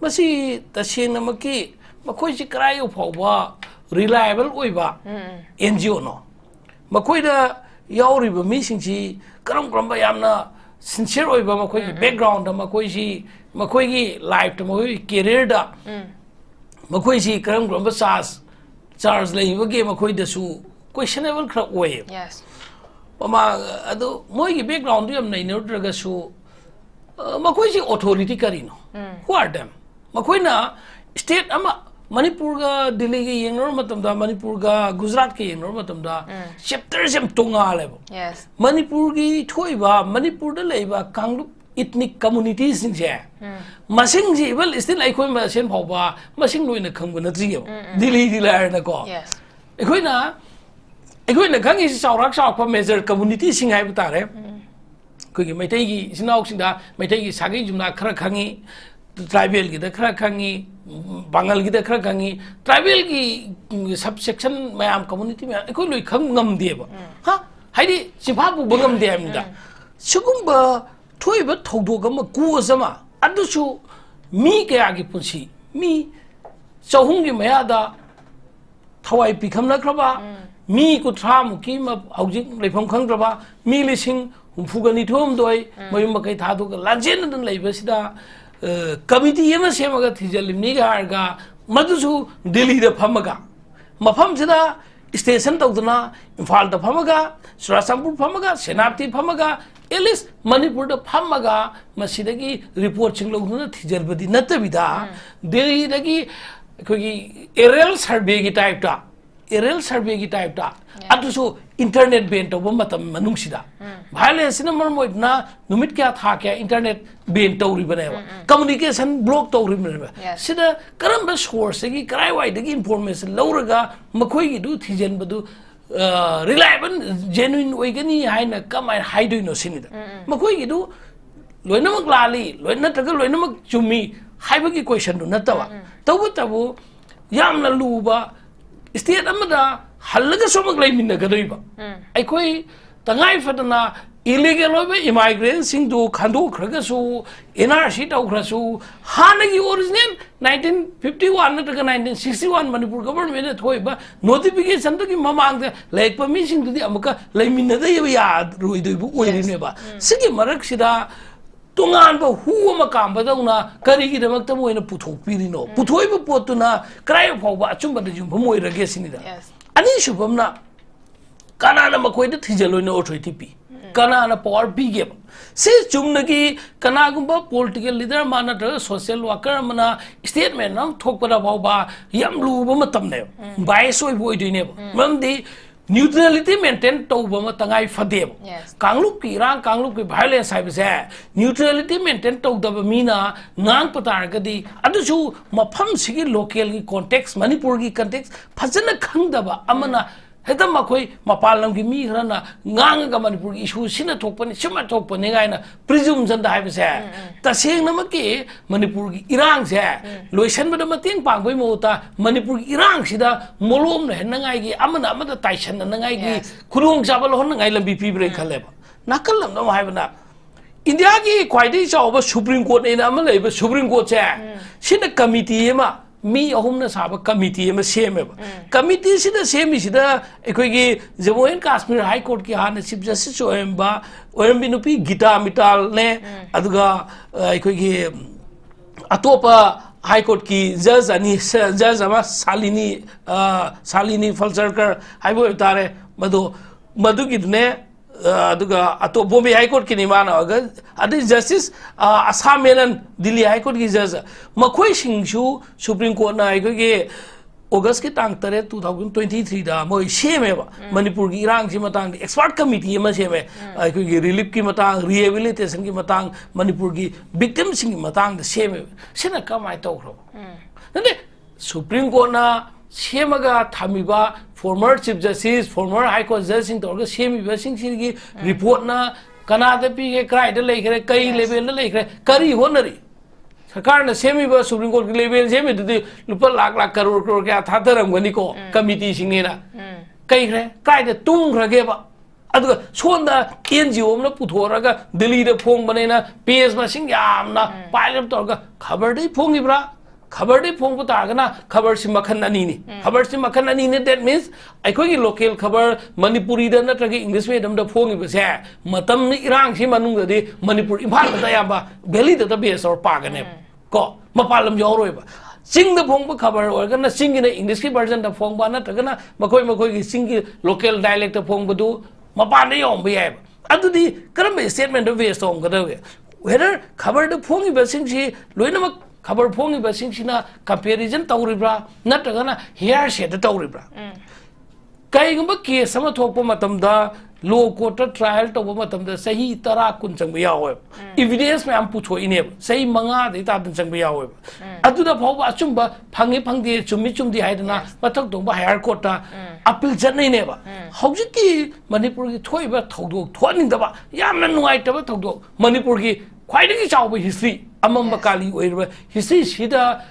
ꯃꯁꯤ ꯇꯁꯦꯡꯅꯃꯛꯀꯤ ꯃꯈꯣꯏꯁꯤ ꯀꯗꯥꯏ ꯐꯥꯎꯕ reliable ꯑꯣꯏꯕ N G O ꯅꯣ? ꯃꯈꯣꯏꯗ ꯌꯥꯎꯔꯤꯕ ꯃꯤꯁꯤꯡꯁꯤ ꯀꯔꯝ ꯀꯔꯝꯕ ꯌꯥꯝꯅ sincere ꯑꯣꯏꯕ, ꯃꯈꯣꯏꯒꯤ background ꯗ, ꯃꯈꯣꯏꯁꯤ, ꯃꯈꯣꯏꯒꯤ life ꯇ, ꯃꯈꯣꯏꯒꯤ career ꯗ ꯃꯈꯣꯏꯁꯤ ꯀꯔꯝ ꯀꯔꯝꯕ charge, charge ꯂꯩꯕꯒꯦ, ꯃꯈꯣꯏꯗꯁꯨ questionable ꯈꯔ ꯑꯣꯏꯌꯦꯕ꯫ Yes. ꯃꯃꯥ-, ꯑꯗꯨ ꯃꯣꯏꯒꯤ background ꯗꯨ ꯌꯥꯝ ꯅꯩꯅꯔꯨꯗ꯭ꯔꯒꯁꯨ, ꯑ, ꯃꯈꯣꯏꯁꯤ authority ꯀꯔꯤꯅꯣ? Who are them? ꯃꯈꯣꯏꯅ state ꯑꯃ, ꯃꯅꯤꯄꯨꯔꯒ ꯗꯤꯜꯂꯤꯒ ꯌꯦꯡꯅꯔꯨꯕ ꯃꯇꯝꯗ, ꯃꯅꯤꯄꯨꯔꯒ ꯒꯨꯖꯔꯥꯠꯀ ꯌꯦꯡꯅꯔꯨꯕ ꯃꯇꯝꯗ, chapter ꯁꯦ ꯌꯥꯝ ꯇꯣꯉꯥꯜꯂꯦꯕ꯫ Yes. ꯃꯅꯤꯄꯨꯔꯒꯤ ꯊꯣꯛꯏꯕ, ꯃꯅꯤꯄꯨꯔꯗ ꯂꯩꯕ ꯀꯥꯡꯂꯨꯞ ethnic community ꯁꯤꯡꯁꯦ, ꯃꯁꯤꯡꯁꯤ even still ꯑꯩꯈꯣꯏ ꯃꯁꯦꯟ ꯐꯥꯎꯕ ꯃꯁꯤꯡ ꯂꯣꯏꯅ ꯈꯪꯕ ꯅꯠꯇ꯭ꯔꯤꯑꯕ, ꯗꯤꯜꯂꯤꯗꯤ ꯂꯥꯏꯔꯅꯀꯣ꯫ Yes. ꯑꯩꯈꯣꯏꯅ ꯑꯩꯈꯣꯏꯅ ꯈꯪꯉꯤꯁꯤ ꯆꯥꯎꯔꯥꯛ ꯆꯥꯎꯔꯛꯄ major community ꯁꯤꯡ ꯍꯥꯏꯕ ꯇꯥꯔꯦ꯫ ꯑꯩꯈꯣꯏꯒꯤ ꯃꯩꯇꯩꯒꯤ ꯏꯆꯤꯟ ꯏꯅꯥꯎꯁꯤꯡꯗ ꯃꯩꯇꯩꯒꯤ ꯁꯥꯒꯩ ꯖꯨꯝꯂꯥ ꯈꯔ ꯈꯪꯉꯤ, tribal ꯒꯤꯗ ꯈꯔ ꯈꯪꯉꯤ, ꯄꯥꯡꯒꯜꯒꯤꯗ ꯈꯔ ꯈꯪꯉꯤ, tribal ꯒꯤ subsection ꯃꯌꯥꯝ, community ꯃꯌꯥꯝ ꯑꯩꯈꯣꯏ ꯂꯣꯏ ꯈꯪ ꯉꯝꯗꯦꯕ꯫ ꯍꯥ? ꯍꯥꯏꯗꯤ ꯆꯤꯐꯥ ꯄꯨꯕ ꯉꯝꯗꯦ ꯍꯥꯏꯕꯅꯤꯗ꯫ ꯁꯤꯒꯨꯝꯕ ꯊꯣꯛꯏꯕ ꯊꯧꯗꯣꯛ ꯑꯃ, cause ꯑꯃ, ꯑꯗꯨꯁꯨ ꯃꯤ ꯀꯌꯥꯒꯤ ꯄꯨꯟꯁꯤ, ꯃꯤ ꯆꯍꯨꯝꯒꯤ ꯃꯌꯥꯗ ꯊꯋꯥꯏ ꯄꯤꯈꯝꯅꯈ꯭ꯔꯕ, ꯃꯤ ꯀꯨꯟꯊ꯭ꯔꯥꯃꯨꯛꯀꯤ ꯃ-, ꯍꯧꯖꯤꯛ ꯂꯩꯐꯝ ꯈꯪꯗ꯭ꯔꯕ, ꯃꯤ ꯂꯤꯁꯤꯡ ꯍꯨꯝꯐꯨꯒ ꯅꯤꯊꯣꯏ ꯍꯨꯝꯗꯣꯏ ꯃꯌꯨꯝ ꯃꯀꯩ ꯊꯥꯗꯣꯛꯑꯒ ꯂꯥꯟꯖꯦꯟꯅꯗꯨꯅ ꯂꯩꯕꯁꯤꯗ, ꯑ, committee ꯑꯃ ꯁꯦꯝꯃꯒ ꯊꯤꯖꯤꯜꯂꯤꯕꯅꯤꯒ ꯍꯥꯏꯔꯒ, ꯃꯗꯨꯁꯨ ꯗꯤꯜꯂꯤꯗ ꯐꯝꯃꯒ, ꯃꯐꯝꯁꯤꯗ station ꯇꯧꯗꯅ, ꯏꯝꯐꯥꯜꯗ ꯐꯝꯃꯒ, ꯆꯨꯔꯥꯆꯥꯟꯄꯨꯔ ꯐꯝꯃꯒ, ꯁꯦꯅꯥꯄꯇꯤ ꯐꯝꯃꯒ, at least ꯃꯅꯤꯄꯨꯔꯗ ꯐꯝꯃꯒ ꯃꯁꯤꯗꯒꯤ report ꯁꯤꯡ ꯂꯧꯗꯨꯅ ꯊꯤꯖꯤꯟꯕꯗꯤ ꯅꯠꯇꯕꯤꯗ, ꯗꯤꯜꯂꯤꯗꯒꯤ ꯑꯩꯈꯣꯏꯒꯤ aerial survey ꯒꯤ type ꯇ, aerial survey ꯒꯤ type ꯇ, ꯑꯗꯨꯁꯨ internet ban ꯇꯧꯕ ꯃꯇꯝ ꯃꯅꯨꯡꯁꯤꯗ, violence ꯁꯤꯅ ꯃꯔꯝ ꯑꯣꯏꯗꯨꯅ ꯅꯨꯃꯤꯠ ꯀꯌꯥ, ꯊꯥ ꯀꯌꯥ internet ban ꯇꯧꯔꯤꯕꯅꯦꯕ, communication block ꯇꯧꯔꯤꯕꯅꯦꯕ꯫ Yes. ꯁꯤꯗ ꯀꯔꯝꯕ source ꯇꯒꯤ, ꯀꯔꯥꯏꯋꯥꯏꯗꯒꯤ information ꯂꯧꯔꯒ ꯃꯈꯣꯏꯒꯤꯗꯨ ꯊꯤꯖꯤꯟꯕꯗꯨ, ꯑ, reliable, genuine ꯑꯣꯏꯒꯅꯤ ꯍꯥꯏꯅ ꯀꯃꯥꯏꯅ ꯍꯥꯏꯗꯣꯏꯅꯣ ꯁꯤꯅꯤꯗ꯫ ꯃꯈꯣꯏꯒꯤꯗꯨ ꯂꯣꯏꯅꯃꯛ ꯂꯥꯜꯂꯤ, ꯂꯣꯏ-, ꯅꯠꯇ꯭ꯔꯒ ꯂꯣꯏꯅꯃꯛ ꯆꯨꯝꯃꯤ ꯍꯥꯏꯕꯒꯤ question ꯗꯨ ꯅꯠꯇꯕ, ꯇꯧꯕꯇꯕꯨ ꯌꯥꯝꯅ ꯂꯨꯕ, state ꯑꯃꯗ ꯍꯜꯂꯒꯁꯨ ꯑꯃꯨꯛ ꯂꯩꯃꯤꯟꯅꯒꯗꯣꯏꯕ꯫ ꯑꯩꯈꯣꯏ ꯇꯉꯥꯏ ꯐꯗꯅ illegal ꯑꯣꯏꯕ immigrant ꯁꯤꯡꯗꯨ ꯈꯟꯗꯣꯛꯈ꯭ꯔꯒꯁꯨ, N R C ꯇꯧꯈ꯭ꯔꯁꯨ, ꯍꯥꯟꯅꯒꯤ original nineteen fifty one ꯅꯠꯇ꯭ꯔꯒ nineteen sixty one Manipur government ꯅ ꯊꯣꯛꯏꯕ notification ꯗꯨꯒꯤ ꯃꯃꯥꯡꯗ ꯂꯩꯔꯛꯄ ꯃꯤꯁꯤꯡꯗꯨꯗꯤ ꯑꯃꯨꯛꯀ ꯂꯩꯃꯤꯟꯅꯗꯕ ꯌꯥꯔꯣꯏꯗꯣꯏꯕ ꯑꯣꯏꯔꯤꯅꯦꯕ꯫ ꯁꯤꯒꯤ ꯃꯔꯛꯁꯤꯗ ꯇꯣꯉꯥꯟꯕ ꯍꯨ ꯑꯃ ꯀꯥꯝꯕꯗꯧꯅ ꯀꯔꯤꯒꯤꯗꯃꯛꯇ ꯃꯣꯏꯅ ꯄꯨꯊꯣꯛꯄꯤꯔꯤꯅꯣ? ꯄꯨꯊꯣꯛꯏꯕ ꯄꯣꯠꯇꯨꯅ ꯀꯗꯥꯏ ꯐꯥꯎꯕ ꯑꯆꯨꯝꯕꯗ ꯌꯨꯝꯐꯝ ꯑꯣꯏꯔꯒꯦ ꯁꯤꯅꯤꯗ꯫ Yes. ꯑꯅꯤꯁꯨꯕ ꯑꯃꯅ, ꯀꯅꯥꯅ ꯃꯈꯣꯏꯗ ꯊꯤꯖꯤꯜꯂꯣꯏꯅ authority ꯄꯤ? ꯀꯅꯥꯅ power ꯄꯤꯒꯦꯕ? ꯁꯤ ꯆꯨꯝꯅꯒꯤ ꯀꯅꯥꯒꯨꯝꯕ political leader ꯑꯃ ꯅꯠꯇ꯭ꯔꯒ social worker ꯑꯃꯅ statement ꯑꯃ ꯊꯣꯛꯄꯗ ꯐꯥꯎꯕ ꯌꯥꯝ ꯂꯨꯕ ꯃꯇꯝꯅꯦꯕ, bias ꯑꯣꯏꯕ ꯑꯣꯏꯗꯣꯏꯅꯦꯕ꯫ ꯃꯔꯝꯗꯤ Neutrality maintain ꯇꯧꯕ ꯑꯃ ꯇꯉꯥꯏ ꯐꯗꯦꯕ꯫ Yes. ꯀꯥꯡꯂꯨꯞꯀꯤ ꯏꯔꯥꯡ, ꯀꯥꯡꯂꯨꯞꯀꯤ violence ꯍꯥꯏꯕꯁꯦ neutrality maintain ꯇꯧꯗꯕ ꯃꯤꯅ ꯉꯥꯡꯄ ꯇꯥꯔꯒꯗꯤ, ꯑꯗꯨꯁꯨ ꯃꯐꯝꯁꯤꯒꯤ local ꯒꯤ context, ꯃꯅꯤꯄꯨꯔꯒꯤ context ꯐꯖꯅ ꯈꯪꯗꯕ ꯑꯃꯅ ꯍꯦꯛꯇ ꯃꯈꯣꯏ ꯃꯄꯥꯟ ꯂꯝꯒꯤ ꯃꯤ ꯈꯔꯅ ꯉꯥꯡꯉꯒ ꯃꯅꯤꯄꯨꯔꯒꯤ issue ꯁꯤꯅ ꯊꯣꯛꯄꯅꯤ, ꯁꯤꯃ ꯊꯣꯛꯄꯅꯤ ꯀꯥꯏꯅ presumption ꯗ ꯍꯥꯏꯕꯁꯦ, ꯇꯁꯦꯡꯅꯃꯛꯀꯤ ꯃꯅꯤꯄꯨꯔꯒꯤ ꯏꯔꯥꯡꯁꯦ ꯂꯣꯏꯁꯟꯕꯗ ꯃꯇꯦꯡ ꯄꯥꯡꯕꯒꯤ ꯃꯍꯨꯠꯇ ꯃꯅꯤꯄꯨꯔꯒꯤ ꯏꯔꯥꯡꯁꯤꯗ ꯃꯣꯂꯣꯝ ꯂꯩꯍꯟꯅꯉꯥꯏꯒꯤ, ꯑꯃꯅ ꯑꯃꯗ ꯇꯥꯏꯁꯟꯅꯅꯉꯥꯏꯒꯤ Yes. ꯈꯨꯗꯣꯡꯆꯥꯕ ꯂꯧꯍꯟꯅꯉꯥꯏ ꯂꯝꯕꯤ ꯄꯤꯕ꯭ꯔꯥ ꯈꯜꯂꯦꯕ꯫ ꯅꯥꯀꯜ ꯑꯃꯗ ꯑꯃꯨꯛ ꯍꯥꯏꯕꯅ, ꯏꯟꯗꯤꯌꯥꯒꯤ ꯈ꯭ꯋꯥꯏꯗꯒꯤ ꯆꯥꯎꯕ Supreme Court ꯅ ꯑꯃ ꯂꯩꯕ Supreme Court ꯁꯦ, ꯁꯤꯅ committee ꯑꯃ, ꯃꯤ ꯑꯍꯨꯝꯅ ꯁꯥꯕ committee ꯑꯃ ꯁꯦꯝꯃꯦꯕ꯫ Committee ꯁꯤꯅ ꯁꯦꯝꯃꯤꯁꯤꯗ ꯑꯩꯈꯣꯏꯒꯤ Jammu and Kashmir High Court ꯀꯤ ꯍꯥꯟꯅ Chief Justice ꯑꯣꯏꯔꯝꯕ, ꯑꯣꯏꯔꯝꯕꯤ ꯅꯨꯄꯤ ꯒꯤꯇꯥ ꯃꯤꯇꯥꯜꯅꯦ, ꯑꯗꯨꯒ, ꯑ, ꯑꯩꯈꯣꯏꯒꯤ ꯑꯇꯣꯞꯄ High Court ꯀꯤ judge ꯑꯅꯤ, judge ꯑꯃ ꯁꯥꯂꯤꯅꯤ, ꯑ, ꯁꯥꯂꯤꯅꯤ ꯐꯜꯁꯔꯀꯔ ꯍꯥꯏꯕ ꯑꯣꯏꯕ ꯇꯥꯔꯦ, ꯃꯗꯨ, ꯃꯗꯨꯒꯤꯗꯨꯅꯦ꯫ ꯑ, ꯑꯗꯨꯒ ꯑꯇꯣꯞ-, Bombay High Court ꯀꯤꯅꯤ ꯃꯥꯅ, ꯑꯗꯩ Justice, ꯑ, ꯑꯁꯥ ꯃꯦꯅꯟ, Delhi High Court ꯀꯤ judge, ꯃꯈꯣꯏꯁꯤꯡꯁꯨ Supreme Court ꯅ ꯑꯩꯈꯣꯏꯒꯤ August ꯀꯤ ꯇꯥꯡ ꯇꯔꯦꯠ, two thousand twenty three ꯗ ꯃꯣꯏ ꯁꯦꯝꯃꯦꯕ꯫ ꯃꯅꯤꯄꯨꯔꯒꯤ ꯏꯔꯥꯡꯁꯤ ꯃꯇꯥꯡꯗ expert committee ꯑꯃ ꯁꯦꯝꯃꯦ꯫ ꯑꯩꯈꯣꯏꯒꯤ relief ꯀꯤ ꯃꯇꯥꯡ, rehabilitation ꯒꯤ ꯃꯇꯥꯡ, ꯃꯅꯤꯄꯨꯔꯒꯤ victim ꯁꯤꯡꯒꯤ ꯃꯇꯥꯡꯗ ꯁꯦꯝꯃꯦꯕ꯫ ꯁꯤꯅ ꯀꯃꯥꯏꯅ ꯇꯧꯈ꯭ꯔꯕ? ꯅꯠꯇꯦ, Supreme Court ꯅ ꯁꯦꯝꯃꯒ ꯊꯝꯃꯤꯕ former Chief Justice, former High Court judge ꯁꯤꯡ ꯇꯧꯔꯒ ꯁꯦꯝꯃꯤꯕꯁꯤꯡꯁꯤꯒꯤ report ꯅ ꯀꯅꯥꯗ ꯄꯤꯒꯦ, ꯀꯗꯥꯏꯗ ꯂꯩꯈ꯭ꯔꯦ, ꯀꯩ level ꯗ ꯂꯩꯈ꯭ꯔꯦ, ꯀꯔꯤ ꯍꯣꯠꯅꯔꯤ? ꯁꯔꯀꯥꯔꯅ ꯁꯦꯝꯃꯤꯕ Supreme Court ꯀꯤ level ꯁꯦꯝꯃꯤꯗꯨꯗꯤ ꯂꯨꯄꯥ ꯂꯥꯛ ꯂꯥꯛ, ꯀꯔꯣꯔ ꯀꯔꯣꯔ ꯀꯌꯥ ꯊꯥꯗꯔꯝꯒꯅꯤꯀꯣ, committee ꯁꯤꯡꯅꯦꯅ꯫ ꯀꯩꯈ꯭ꯔꯦ? ꯀꯥꯏꯗ ꯇꯨꯝꯈ꯭ꯔꯒꯦꯕ? ꯑꯗꯨꯒ ꯁꯣꯝꯗ N G O ꯑꯃꯅ ꯄꯨꯊꯣꯔꯒ ꯗꯤꯜꯂꯤꯗ ꯐꯣꯡꯕꯅꯦꯅ page ꯃꯁꯤꯡ ꯌꯥꯝꯅ pile up ꯇꯧꯔꯒ, ꯈꯕꯔꯗꯩ ꯐꯣꯡꯉꯤꯕ꯭ꯔꯥ? ꯈꯕꯔꯗꯩ ꯐꯣꯡꯕ ꯇꯥꯔꯒꯅ ꯈꯕꯔꯁꯤ ꯃꯈꯜ ꯑꯅꯤꯅꯤ꯫ ꯈꯕꯔꯁꯤ ꯃꯈꯜ ꯑꯅꯤꯅꯤ, that means ꯑꯩꯈꯣꯏꯒꯤ local ꯈꯕꯔ ꯃꯅꯤꯄꯨꯔꯤꯗ ꯅꯠꯇ꯭ꯔꯒ English medium ꯗ ꯐꯣꯡꯉꯤꯕꯁꯦ, ꯃꯇꯝ ꯏꯔꯥꯡꯁꯤ ꯃꯅꯨꯡꯗꯗꯤ ꯃꯅꯤꯄꯨꯔ ꯏꯝꯐꯥꯜꯗꯇ ꯑꯌꯥꯝꯕ, ꯚꯦꯂꯤꯗꯇ base ꯇꯧꯔ ꯄꯥꯒꯅꯦꯕ꯫ ꯀꯣ, ꯃꯄꯥꯟ ꯂꯝ ꯌꯥꯎꯔꯣꯏꯕ꯫ ꯆꯤꯡꯗ ꯐꯣꯡꯕ ꯈꯕꯔ ꯑꯣꯏꯔꯒꯅ ꯆꯤꯡꯒꯤꯅ English ꯀꯤ version ꯗ ꯐꯣꯡꯕ, ꯅꯠꯇ꯭ꯔꯒꯅ ꯃꯈꯣꯏ ꯃꯈꯣꯏꯒꯤ ꯆꯤꯡꯒꯤ local dialect ꯇ ꯐꯣꯡꯕꯗꯨ ꯃꯄꯥꯟꯗ ꯌꯧꯍꯟꯕ ꯌꯥꯏꯕ꯫ ꯑꯗꯨꯗꯤ ꯀꯔꯝꯕ statement ꯗ base ꯇꯧꯔꯝꯒꯗꯒꯦ? Whether ꯈꯕꯔꯗ ꯐꯣꯡꯉꯤꯕꯁꯤꯡꯁꯤ ꯂꯣꯏꯅꯃꯛ, ꯈꯕꯔ ꯐꯣꯡꯉꯤꯕꯁꯤꯡꯁꯤꯅ comparison ꯇꯧꯔꯤꯕ꯭ꯔꯥ, ꯅꯠꯇ꯭ꯔꯒꯅ hearsay ꯗ ꯇꯧꯔꯤꯕ꯭ꯔꯥ? ꯀꯩꯒꯨꯝꯕ ꯀꯦꯁ ꯑꯃ ꯊꯣꯛꯄ ꯃꯇꯝꯗ ꯂꯣ ꯀꯣꯔꯠꯇ ꯇ꯭ꯔꯥꯏꯌꯦꯜ ꯇꯧꯕ ꯃꯇꯝꯗ ꯆꯍꯤ ꯇꯔꯥ ꯀꯨꯟ ꯆꯪꯕ ꯌꯥꯎꯋꯦꯕ꯫ ꯏꯚꯤꯗꯦꯟꯁ ꯃꯌꯥꯝ ꯄꯨꯊꯣꯛꯏꯅꯦꯕ, ꯆꯍꯤ ꯃꯉꯥꯗꯩ ꯇꯥꯗꯅ ꯆꯪꯕ ꯌꯥꯎꯋꯦꯕ꯫ ꯑꯗꯨꯗ ꯐꯥꯎꯕ ꯑꯆꯨꯝꯕ ꯐꯪꯉꯤ ꯐꯪꯗꯦ, ꯆꯨꯝꯃꯤ ꯆꯨꯝꯗꯦ ꯍꯥꯏꯗꯅ ꯃꯊꯛ ꯊꯣꯡꯕ ꯍꯥꯌꯔ ꯀꯣꯔꯠꯇ ꯑꯄꯤꯜ ꯆꯠꯅꯩꯅꯦꯕ꯫ ꯍꯧꯖꯤꯛꯀꯤ ꯃꯅꯤꯄꯨꯔꯒꯤ ꯊꯣꯛꯏꯕ ꯊꯧꯗꯣꯛ, ꯊꯣꯛꯍꯟꯅꯤꯡꯗꯕ, ꯌꯥꯝꯅ ꯅꯨꯡꯉꯥꯏꯇꯕ ꯊꯧꯗꯣꯛ, ꯃꯅꯤꯄꯨꯔꯒꯤ ꯈ꯭ꯋꯥꯏꯗꯒꯤ ꯆꯥꯎꯕ ꯍꯤꯁꯇ꯭ꯔꯤ, ꯑꯃꯝꯕ ꯀꯥꯂꯤ ꯑꯣꯏꯔꯤꯕ ꯍꯤꯁꯇ꯭ꯔꯤꯁꯤꯗ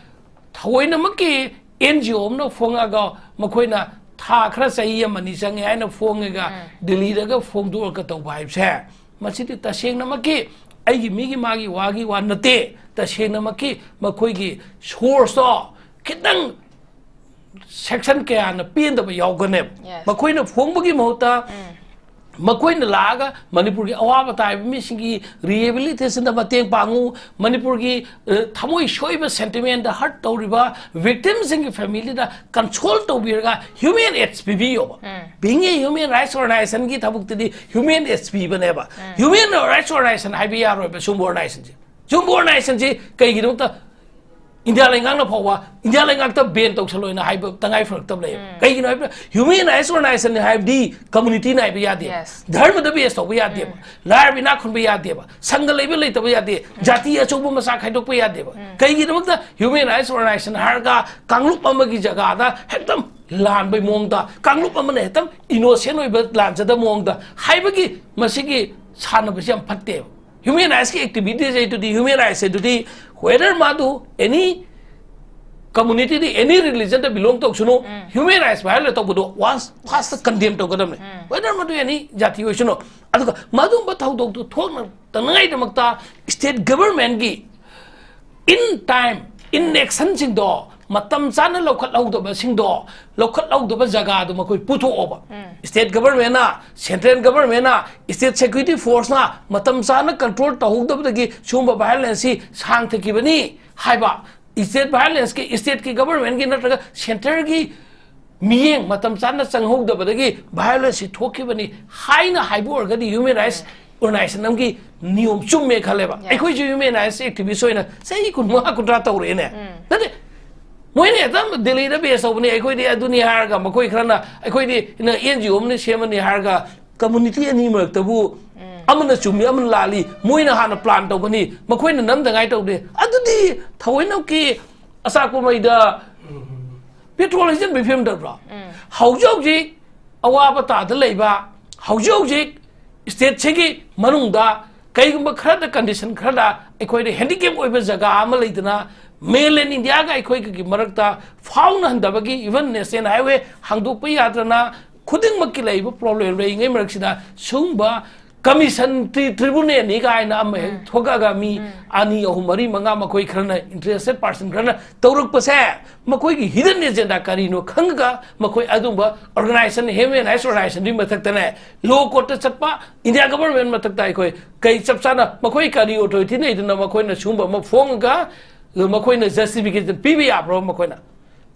ꯊꯑꯣꯏꯅꯃꯛꯀꯤ ꯑꯦꯟ ꯖꯤ ꯑꯣ ꯑꯃꯅ ꯐꯣꯡꯉꯒ ꯃꯈꯣꯏꯅ ꯊꯥ ꯈꯔ, ꯆꯍꯤ ꯑꯃꯅꯤ ꯆꯪꯉꯦ ꯍꯥꯏꯅ ꯐꯣꯡꯉꯒ ꯗꯤꯜꯂꯤꯗꯒ ꯐꯣꯡꯗꯣꯛꯑꯒ ꯇꯧꯕ ꯍꯥꯏꯕꯁꯦ, ꯃꯁꯤꯗꯤ ꯇꯁꯦꯡꯅꯃꯛꯀꯤ ꯑꯩꯒꯤ ꯃꯤꯒꯤ ꯃꯥꯒꯤ ꯋꯥꯒꯤ ꯋꯥ ꯅꯠꯇꯦ꯫ ꯇꯁꯦꯡꯅꯃꯛꯀꯤ ꯃꯈꯣꯏꯒꯤ ꯁꯣꯔꯁꯇꯣ ꯈꯤꯇꯪ ꯁꯦꯛꯁꯟ ꯀꯌꯥꯅ ꯄꯦꯟꯗꯕ ꯌꯥꯎꯒꯅꯦꯕ꯫ Yes. ꯃꯈꯣꯏꯅ ꯐꯣꯡꯕꯒꯤ ꯃꯍꯨꯠꯇ ꯃꯈꯣꯏꯅ ꯂꯥꯛꯑꯒ ꯃꯅꯤꯄꯨꯔꯒꯤ ꯑꯋꯥꯕ ꯇꯥꯔꯤꯕ ꯃꯤꯁꯤꯡꯒꯤ ꯔꯤꯍꯦꯕꯤꯂꯤꯇꯦꯁꯟꯗ ꯃꯇꯦꯡ ꯄꯥꯡꯉꯨ, ꯃꯅꯤꯄꯨꯔꯒꯤ, ꯑ, ꯊꯃꯣꯏ ꯁꯣꯏꯕ, ꯁꯦꯟꯇꯤꯃꯦꯟꯗ ꯍꯔꯠ ꯇꯧꯔꯤꯕ ꯚꯤꯛꯇꯤꯝꯁꯤꯡꯒꯤ ꯐꯦꯃꯤꯂꯤꯗ ꯀꯟꯁꯣꯜ ꯇꯧꯕꯤꯔꯒ ꯍ꯭ꯌꯨꯃꯦꯟ ꯑꯦꯗꯁ ꯄꯤꯕꯤꯌꯣꯕ꯫ Being a human rights organizationꯒꯤ ꯊꯕꯛꯇꯗꯤ ꯍ꯭ꯌꯨꯃꯦꯟ ꯑꯦꯗꯁ ꯄꯤꯕꯅꯦꯕ꯫ ꯍ꯭ꯌꯨꯃꯦꯟ ꯔꯥꯏꯠꯁ ꯑꯣꯔꯒꯅꯥꯏꯖꯦꯁꯟ ꯍꯥꯏꯕ ꯌꯥꯔꯣꯏꯕ ꯁꯤꯒꯨꯝꯕ ꯑꯣꯔꯒꯅꯥꯏꯖꯦꯁꯟꯁꯦ꯫ ꯁꯤꯒꯨꯝꯕ ꯑꯣꯔꯒꯅꯥꯏꯖꯦꯁꯟꯁꯤ ꯀꯩꯒꯤꯗꯃꯛꯇ ꯏꯟꯗꯤꯌꯥ ꯂꯩꯉꯥꯛꯅ ꯐꯥꯎꯕ ꯏꯟꯗꯤꯌꯥ ꯂꯩꯉꯥꯛꯇ ꯕꯦꯟ ꯇꯧꯁꯜꯂꯣꯏꯅ ꯍꯥꯏꯕ ꯇꯉꯥꯏ ꯐꯔꯛꯇꯕ ꯂꯩꯌꯦꯕ? ꯀꯩꯒꯤꯅꯣ ꯍꯥꯏꯕꯗ ꯍ꯭ꯌꯨꯃꯦꯟ ꯔꯥꯏꯠꯁ ꯑꯣꯔꯒꯅꯥꯏꯖꯦꯁꯟ ꯍꯥꯏꯕꯗꯤ ꯀꯝꯃꯨꯅꯤꯇꯤ ꯅꯥꯏꯕ ꯌꯥꯗꯦꯕ, Yes. ꯙꯔꯃꯗ ꯕꯦꯁ ꯇꯧꯕ ꯌꯥꯗꯦꯕ, ꯂꯥꯏꯔꯕ ꯏꯅꯥꯛ ꯈꯨꯟꯕ ꯌꯥꯗꯦꯕ, ꯁꯪꯒ ꯂꯩꯕ ꯂꯩꯇꯕ ꯌꯥꯗꯦ, ꯖꯥꯇꯤ ꯑꯆꯧꯕ ꯃꯆꯥ ꯈꯥꯏꯗꯣꯛꯄ ꯌꯥꯗꯦꯕ꯫ ꯀꯩꯒꯤꯗꯃꯛꯇ ꯍ꯭ꯌꯨꯃꯦꯟ ꯔꯥꯏꯠꯁ ꯑꯣꯔꯒꯅꯥꯏꯖꯦꯁꯟ ꯍꯥꯏꯔꯒ ꯀꯥꯡꯂꯨꯞ ꯑꯃꯒꯤ ꯖꯒꯥꯗ ꯍꯦꯛꯇ ꯂꯥꯟꯕꯩ ꯃꯑꯣꯡꯗ, ꯀꯥꯡꯂꯨꯞ ꯑꯃꯅ ꯍꯦꯛꯇ ꯏꯅꯣꯁꯦꯟ ꯑꯣꯏꯕ ꯂꯥꯟꯖꯗꯕ ꯃꯑꯣꯡꯗ ꯍꯥꯏꯕꯒꯤ ꯃꯁꯤꯒꯤ ꯁꯥꯟꯅꯕꯁꯤ ꯌꯥꯝ ꯐꯠꯇꯦꯕ꯫ ꯍ꯭ꯌꯨꯃꯦꯟ ꯔꯥꯏꯠꯁꯀꯤ ꯑꯦꯛꯇꯤꯚꯤꯇꯤꯁ ꯍꯥꯏꯗꯨꯗꯤ, ꯍ꯭ꯌꯨꯃꯦꯟ ꯔꯥꯏꯠꯁ ꯍꯥꯏꯗꯨꯗꯤ whether ꯃꯥꯗꯨ any ꯀꯝꯃꯨꯅꯤꯇꯤꯗꯤ, any ꯔꯤꯂꯤꯖꯟꯗ ꯕꯤꯂꯣꯡ ꯇꯧꯁꯅꯨ, ꯍ꯭ꯌꯨꯃꯦꯟ ꯔꯥꯏꯠꯁ ꯚꯥꯏꯑꯣꯂꯦꯠ ꯇꯧꯕꯗꯣ ꯋꯥꯟꯁ ꯐꯥꯔꯁꯇ ꯀꯟꯗꯦꯝ ꯇꯧꯒꯗꯕꯅꯤ꯫ Whether ꯃꯗꯨ any ꯖꯥꯇꯤ ꯑꯣꯏꯁꯅꯨ꯫ ꯑꯗꯨꯒ ꯃꯗꯨꯒꯨꯝꯕ ꯊꯧꯗꯣꯛꯇꯨ ꯊꯣꯛꯅꯗꯅꯉꯥꯏꯗꯃꯛꯇ ꯁ꯭ꯇꯦꯠ ꯒꯚꯔꯟꯃꯦꯟꯠꯀꯤ in time, in actionꯁꯤꯡꯗꯣ, ꯃꯇꯝ ꯆꯥꯅ ꯂꯧꯈꯠꯍꯧꯗꯕꯁꯤꯡꯗꯣ, ꯂꯧꯈꯠꯍꯧꯗꯕ ꯖꯒꯥꯗꯣ ꯃꯈꯣꯏ ꯄꯨꯊꯣꯛꯑꯣꯕ꯫ ꯁ꯭ꯇꯦꯠ ꯒꯚꯔꯟꯃꯦꯟꯠꯅ, ꯁꯦꯟꯇ꯭ꯔꯦꯜ ꯒꯚꯔꯟꯃꯦꯟꯠꯅ, ꯁ꯭ꯇꯦꯠ ꯁꯦꯀ꯭ꯌꯨꯔꯤꯇꯤ ꯐꯣꯔꯁꯅ ꯃꯇꯝ ꯆꯥꯅ ꯀꯟꯇ꯭ꯔꯣꯜ ꯇꯧꯍꯧꯗꯕꯗꯒꯤ ꯁꯤꯒꯨꯝꯕ ꯚꯥꯏꯑꯣꯂꯦꯟꯁꯁꯤ ꯁꯥꯡꯊꯈꯤꯕꯅꯤ ꯍꯥꯏꯕ꯫ ꯁ꯭ꯇꯦꯠ ꯚꯥꯏꯑꯣꯂꯦꯟꯁꯀꯤ, ꯁ꯭ꯇꯦꯠꯀꯤ ꯒꯚꯔꯟꯃꯦꯟꯠꯀꯤ ꯅꯠꯇ꯭ꯔꯒ ꯁꯦꯟꯇꯔꯒꯤ ꯃꯤꯠꯌꯦꯡ ꯃꯇꯝ ꯆꯥꯅ ꯆꯪꯍꯧꯗꯕꯗꯒꯤ ꯚꯥꯏꯑꯣꯂꯦꯟꯁꯁꯤ ꯊꯣꯛꯈꯤꯕꯅꯤ ꯍꯥꯏꯅ ꯍꯥꯏꯕ ꯑꯣꯏꯔꯒꯗꯤ ꯍ꯭ꯌꯨꯃꯦꯟ ꯔꯥꯏꯠꯁ ꯑꯣꯔꯒꯅꯥꯏꯖꯦꯁꯟ ꯑꯃꯒꯤ ꯅꯤꯌꯣꯝ ꯆꯨꯝꯃꯦ ꯈꯜꯂꯦꯕ꯫ Yes. ꯑꯩꯈꯣꯏꯁꯨ ꯍ꯭ꯌꯨꯃꯦꯟ ꯔꯥꯏꯠꯁ ꯑꯦꯛꯇꯤꯚꯤꯁ ꯑꯣꯏꯅ ꯆꯍꯤ ꯀꯨꯟꯃꯉꯥ ꯀꯨꯟꯊ꯭ꯔꯥ ꯇꯧꯔꯛꯑꯦꯅꯦ꯫ ꯅꯠꯇꯦ, ꯃꯣꯏꯅ ꯍꯦꯛꯇ ꯗꯦꯜꯂꯤꯗ ꯕꯦꯁ ꯇꯧꯕꯅꯤ, ꯑꯩꯈꯣꯏꯗꯤ ꯑꯗꯨꯅꯤ ꯍꯥꯏꯔꯒ, ꯃꯈꯣꯏ ꯈꯔꯅ ꯑꯩꯈꯣꯏꯗꯤ ꯑꯦꯟ ꯖꯤ ꯑꯣ ꯑꯃꯅ ꯁꯦꯝꯃꯅꯤ ꯍꯥꯏꯔꯒ, ꯀꯝꯃꯨꯅꯤꯇꯤ ꯑꯅꯤ ꯃꯔꯛꯇꯕꯨ ꯑꯃꯅ ꯆꯨꯝꯃꯤ, ꯑꯃꯅ ꯂꯥꯜꯂꯤ, ꯃꯣꯏꯅ ꯍꯥꯟꯅ ꯄ꯭ꯂꯥꯟ ꯇꯧꯒꯅꯤ, ꯃꯈꯣꯏꯅ ꯅꯝꯗꯉꯥꯏ ꯇꯧꯗꯦ꯫ ꯑꯗꯨꯗꯤ ꯊꯑꯣꯏꯅꯃꯛꯀꯤ ꯑꯆꯥꯛꯄ ꯃꯩꯗ ꯄꯦꯇ꯭ꯔꯣꯜ ꯍꯩꯖꯤꯟꯕꯒꯤ ꯐꯤꯕꯝ ꯅꯠꯇ꯭ꯔꯣ? ꯍꯧꯖꯤꯛ ꯍꯧꯖꯤꯛ ꯑꯋꯥꯕ ꯇꯥꯗ ꯂꯩꯕ, ꯍꯧꯖꯤꯛ ꯍꯧꯖꯤꯛ ꯁ꯭ꯇꯦꯠꯁꯤꯒꯤ ꯃꯅꯨꯡꯗ ꯀꯩꯒꯨꯝꯕ ꯈꯔꯗ, ꯀꯟꯗꯤꯁꯟ ꯈꯔꯗ ꯑꯩꯈꯣꯏꯗ ꯍꯦꯟꯗꯤꯀꯦꯞ ꯑꯣꯏꯕ ꯖꯒꯥ ꯑꯃ ꯂꯩꯗꯅ, ꯃꯦꯟꯂꯦꯟ ꯏꯟꯗꯤꯌꯥꯒ ꯑꯩꯈꯣꯏꯒꯤ ꯃꯔꯛꯇ ꯐꯥꯎꯅꯍꯟꯗꯕꯒꯤ, ꯏꯚꯟ ꯅꯦꯁꯅꯦꯜ ꯍꯥꯏꯋꯦ ꯍꯥꯡꯗꯣꯛꯄ ꯌꯥꯗꯅ, ꯈꯨꯗꯤꯡꯃꯛꯀꯤ ꯂꯩꯔꯤꯕ ꯄ꯭ꯔꯣꯕ꯭ꯂꯦꯝ ꯂꯩꯔꯤꯉꯩ ꯃꯔꯛꯁꯤꯗ, ꯁꯤꯒꯨꯝꯕ ꯀꯃꯤꯁꯟ ꯇ꯭ꯔꯤ-, ꯇ꯭ꯔꯤꯕꯨꯅꯦꯜꯅꯤ ꯀꯥꯏꯅ ꯑꯃ ꯍꯦꯛ ꯊꯣꯛꯂꯛꯑꯒ, ꯃꯤ ꯑꯅꯤ, ꯑꯍꯨꯝ, ꯃꯔꯤ, ꯃꯉꯥ, ꯃꯈꯣꯏ ꯈꯔꯅ, ꯏꯟꯇꯔꯦꯁꯇꯦꯠ ꯄꯥꯔꯁꯟ ꯈꯔꯅ ꯇꯧꯔꯛꯄꯁꯦ, ꯃꯈꯣꯏꯒꯤ ꯍꯤꯗꯟ ꯑꯦꯖꯦꯟꯗꯥ ꯀꯔꯤꯅꯣ ꯈꯪꯉꯒ, ꯃꯈꯣꯏ ꯑꯗꯨꯝꯕ ꯑꯣꯔꯒꯅꯥꯏꯖꯦꯁꯟ, ꯍ꯭ꯌꯨꯃꯦꯟ ꯔꯥꯏꯠꯁ ꯑꯣꯔꯒꯅꯥꯏꯖꯦꯁꯟꯗꯨꯒꯤ ꯃꯊꯛꯇꯅꯦ, ꯂꯣ ꯀꯣꯔꯠꯇ ꯆꯠꯄ, ꯏꯟꯗꯤꯌꯥ ꯒꯚꯔꯟꯃꯦꯟ ꯃꯊꯛꯇ ꯑꯩꯈꯣꯏ ꯀꯩ ꯆꯞ ꯆꯥꯅ, ꯃꯈꯣꯏ ꯀꯔꯤ ꯑꯣꯊꯣꯔꯤꯇꯤ ꯂꯩꯗꯅ ꯃꯈꯣꯏꯅ ꯁꯤꯒꯨꯝꯕ ꯑꯃ ꯐꯣꯡꯉꯒ, ꯃꯈꯣꯏꯅ ꯖꯁꯇꯤꯐꯤꯀꯦꯁꯟ ꯄꯤꯕ ꯌꯥꯕ꯭ꯔꯣ? ꯃꯈꯣꯏꯅ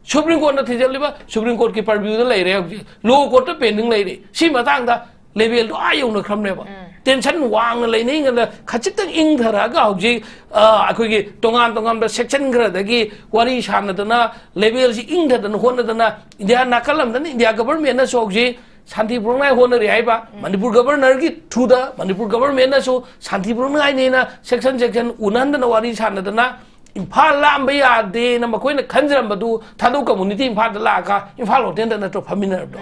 ꯁꯨꯄ꯭ꯔꯤꯝ ꯀꯣꯔꯠꯅ ꯊꯤꯖꯤꯜꯂꯤꯕ, ꯁꯨꯄ꯭ꯔꯤꯝ ꯀꯣꯔꯠꯀꯤ ꯄꯔꯚ꯭ꯌꯨꯗ ꯂꯩꯔꯦ ꯍꯧꯖꯤꯛ, ꯂꯣ ꯀꯣꯔꯠꯇ ꯄꯦꯟꯗꯤꯡ ꯂꯩꯔꯦ꯫ ꯁꯤ ꯃꯇꯥꯡꯗ ꯂꯦꯚꯦꯜꯗꯣ ꯑꯥ ꯌꯧꯅꯈ꯭ꯔꯕꯅꯦꯕ꯫ ꯇꯦꯟꯁꯟ ꯋꯥꯡꯅ ꯂꯩꯅꯩꯉꯩꯗ ꯈꯖꯤꯛꯇꯪ ꯏꯪꯊꯔꯛꯑꯒ ꯍꯧꯖꯤꯛ, ꯑ, ꯑꯩꯈꯣꯏꯒꯤ ꯇꯣꯉꯥꯟ ꯇꯣꯉꯥꯟꯕ ꯁꯦꯛꯁꯟ ꯈꯔꯗꯒꯤ ꯋꯥꯔꯤ ꯁꯥꯟꯅꯗꯅ, ꯂꯦꯚꯦꯜꯁꯤ ꯏꯪꯊꯗꯅ ꯍꯣꯠꯅꯗꯅ, ꯏꯟꯗꯤꯌꯥ ꯅꯥꯀꯜ ꯑꯃꯗꯅ ꯏꯟꯗꯤꯌꯥ ꯒꯚꯔꯟꯃꯦꯟꯅꯁꯨ ꯍꯧꯖꯤꯛ ꯁꯥꯟꯇꯤ ꯄꯨꯔꯛꯅꯉꯥꯏ ꯍꯣꯠꯅꯔꯤ ꯍꯥꯏꯕ, ꯃꯅꯤꯄꯨꯔ ꯒꯚꯔꯅꯔꯒꯤ ꯊ꯭ꯔꯨꯗ ꯃꯅꯤꯄꯨꯔ ꯒꯚꯔꯟꯃꯦꯟꯅꯁꯨ ꯁꯥꯟꯇꯤ ꯄꯨꯔꯛꯅꯉꯥꯏꯅꯦꯅ ꯁꯦꯛꯁꯟ ꯁꯦꯛꯁꯟ ꯎꯅꯍꯟꯗꯅ ꯋꯥꯔꯤ ꯁꯥꯟꯅꯗꯅ, ꯏꯝꯐꯥꯜ ꯂꯥꯝꯕ ꯌꯥꯗꯦꯅ ꯃꯈꯣꯏꯅ ꯈꯟꯖꯔꯝꯕꯗꯨ, ꯊꯥꯗꯧ ꯀꯝꯃꯨꯅꯤꯇꯤ ꯏꯝꯐꯥꯜꯗ ꯂꯥꯛꯑꯒ ꯏꯝꯐꯥꯜ ꯍꯣꯇꯦꯜꯗ ꯅꯠꯇ꯭ꯔꯣ ꯐꯝꯃꯤꯟꯅꯔꯕꯗꯣ?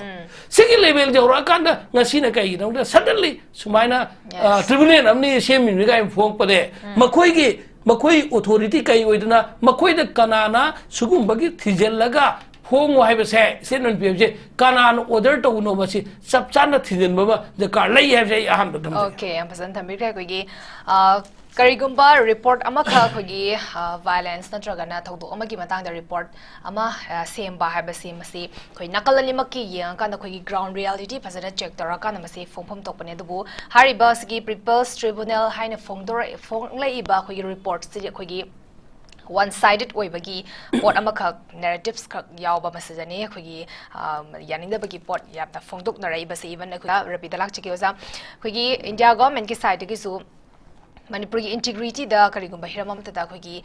ꯁꯤꯒꯤ ꯂꯦꯚꯦꯜꯁꯦ ꯌꯧꯔꯛꯑꯀꯥꯟꯗ ꯉꯁꯤꯅ ꯀꯩꯒꯤꯅꯣꯗ ꯁꯗꯟꯂꯤ ꯁꯨꯃꯥꯏꯅ, ꯑ, ꯇ꯭ꯔꯤꯕꯨꯅꯦꯜ ꯑꯃꯅꯤ ꯁꯦꯝꯃꯤꯕꯅꯤ ꯀꯥꯏꯅ ꯐꯣꯡꯉꯛꯄꯁꯦ, ꯃꯈꯣꯏꯒꯤ, ꯃꯈꯣꯏ ꯑꯣꯊꯣꯔꯤꯇꯤ ꯀꯩ ꯑꯣꯏꯗꯅ, ꯃꯈꯣꯏꯗ ꯀꯅꯥꯅ ꯁꯤꯒꯨꯝꯕꯒꯤ ꯊꯤꯖꯤꯜꯂꯒ ꯐꯣꯡꯉꯣ ꯍꯥꯏꯕꯁꯦ, ꯁꯤ ꯅꯟ ꯄꯤ ꯑꯦꯐꯁꯦ ꯀꯅꯥꯅ ꯑꯣꯔꯗꯔ ꯇꯧꯕꯅꯣ, ꯃꯁꯤ ꯆꯞ ꯆꯥꯅ ꯊꯤꯖꯤꯟꯕ ꯑꯃ ꯗꯔꯀꯥꯔ ꯂꯩ ꯍꯥꯏꯕꯁꯦ ꯑꯩ ꯑꯍꯥꯟꯕ ꯊꯝꯖꯒꯦ꯫ ꯑꯣꯀꯦ, ꯌꯥꯝ ꯐꯖꯅ ꯊꯝꯕꯤꯈ꯭ꯔꯦ꯫ ꯑꯩꯈꯣꯏꯒꯤ, ꯑ, ꯀꯔꯤꯒꯨꯝꯕ ꯔꯤꯄꯣꯔꯠ ꯑꯃꯈꯛ ꯑꯩꯈꯣꯏꯒꯤ, ꯑ, ꯚꯥꯏꯂꯦꯟꯁ ꯅꯠꯇ꯭ꯔꯒꯅ ꯊꯧꯗꯣꯛ ꯑꯃꯒꯤ ꯃꯇꯥꯡꯗ ꯔꯤꯄꯣꯔꯠ ꯑꯃ, ꯑ, ꯁꯦꯝꯕ ꯍꯥꯏꯕꯁꯤ, ꯃꯁꯤ ꯑꯩꯈꯣꯏ ꯅꯥꯀꯜ ꯑꯅꯤꯃꯛꯀꯤ ꯌꯦꯡꯉꯀꯥꯟꯗ ꯑꯩꯈꯣꯏꯒꯤ ꯒ꯭ꯔꯥꯎꯟ ꯔꯤꯌꯦꯂꯤꯇꯤ ꯐꯖꯅ ꯆꯦꯛ ꯇꯧꯔꯀꯥꯟꯗ ꯃꯁꯤ ꯐꯣꯡꯐꯝ ꯊꯣꯛꯄꯅꯦ꯫ ꯑꯗꯨꯕꯨ ꯍꯥꯏꯔꯤꯕ ꯑꯁꯤꯒꯤ ꯄꯤꯄꯜꯁ ꯇ꯭ꯔꯤꯕꯨꯅꯦꯜ ꯍꯥꯏꯅ ꯐꯣꯡꯗꯣꯔꯛ-, ꯐꯣꯡꯂꯛꯏꯕ ꯑꯩꯈꯣꯏꯒꯤ ꯔꯤꯄꯣꯔꯠꯁꯤꯗꯤ ꯑꯩꯈꯣꯏꯒꯤ ꯋꯥꯟ ꯁꯥꯏꯗꯦꯠ ꯑꯣꯏꯕꯒꯤ ꯄꯣꯠ ꯑꯃꯈꯛ, ꯅꯦꯔꯦꯇꯤꯞꯁ ꯈꯛ ꯌꯥꯎꯕ ꯃꯁꯤꯗꯅꯤ ꯑꯩꯈꯣꯏꯒꯤ, ꯑ, ꯌꯥꯅꯤꯡꯗꯕꯒꯤ ꯄꯣꯠ ꯌꯥꯝꯅ ꯐꯣꯡꯗꯣꯛꯅꯔꯛꯏꯕꯁꯦ꯫ ꯏꯚꯟ ꯑꯩꯈꯣꯏ ꯔꯕꯤꯗ ꯂꯥꯛꯆꯒꯦ ꯑꯣꯖꯥ, ꯑꯩꯈꯣꯏꯒꯤ ꯏꯟꯗꯤꯌꯥ ꯒꯣꯔꯃꯦꯟꯒꯤ ꯁꯥꯏꯠꯇꯒꯤꯁꯨ ꯃꯅꯤꯄꯨꯔꯒꯤ ꯏꯟꯇꯤꯒ꯭ꯔꯤꯇꯤꯗ ꯀꯔꯤꯒꯨꯝꯕ ꯍꯤꯔꯝ ꯑꯃꯠꯇꯗ ꯑꯩꯈꯣꯏꯒꯤ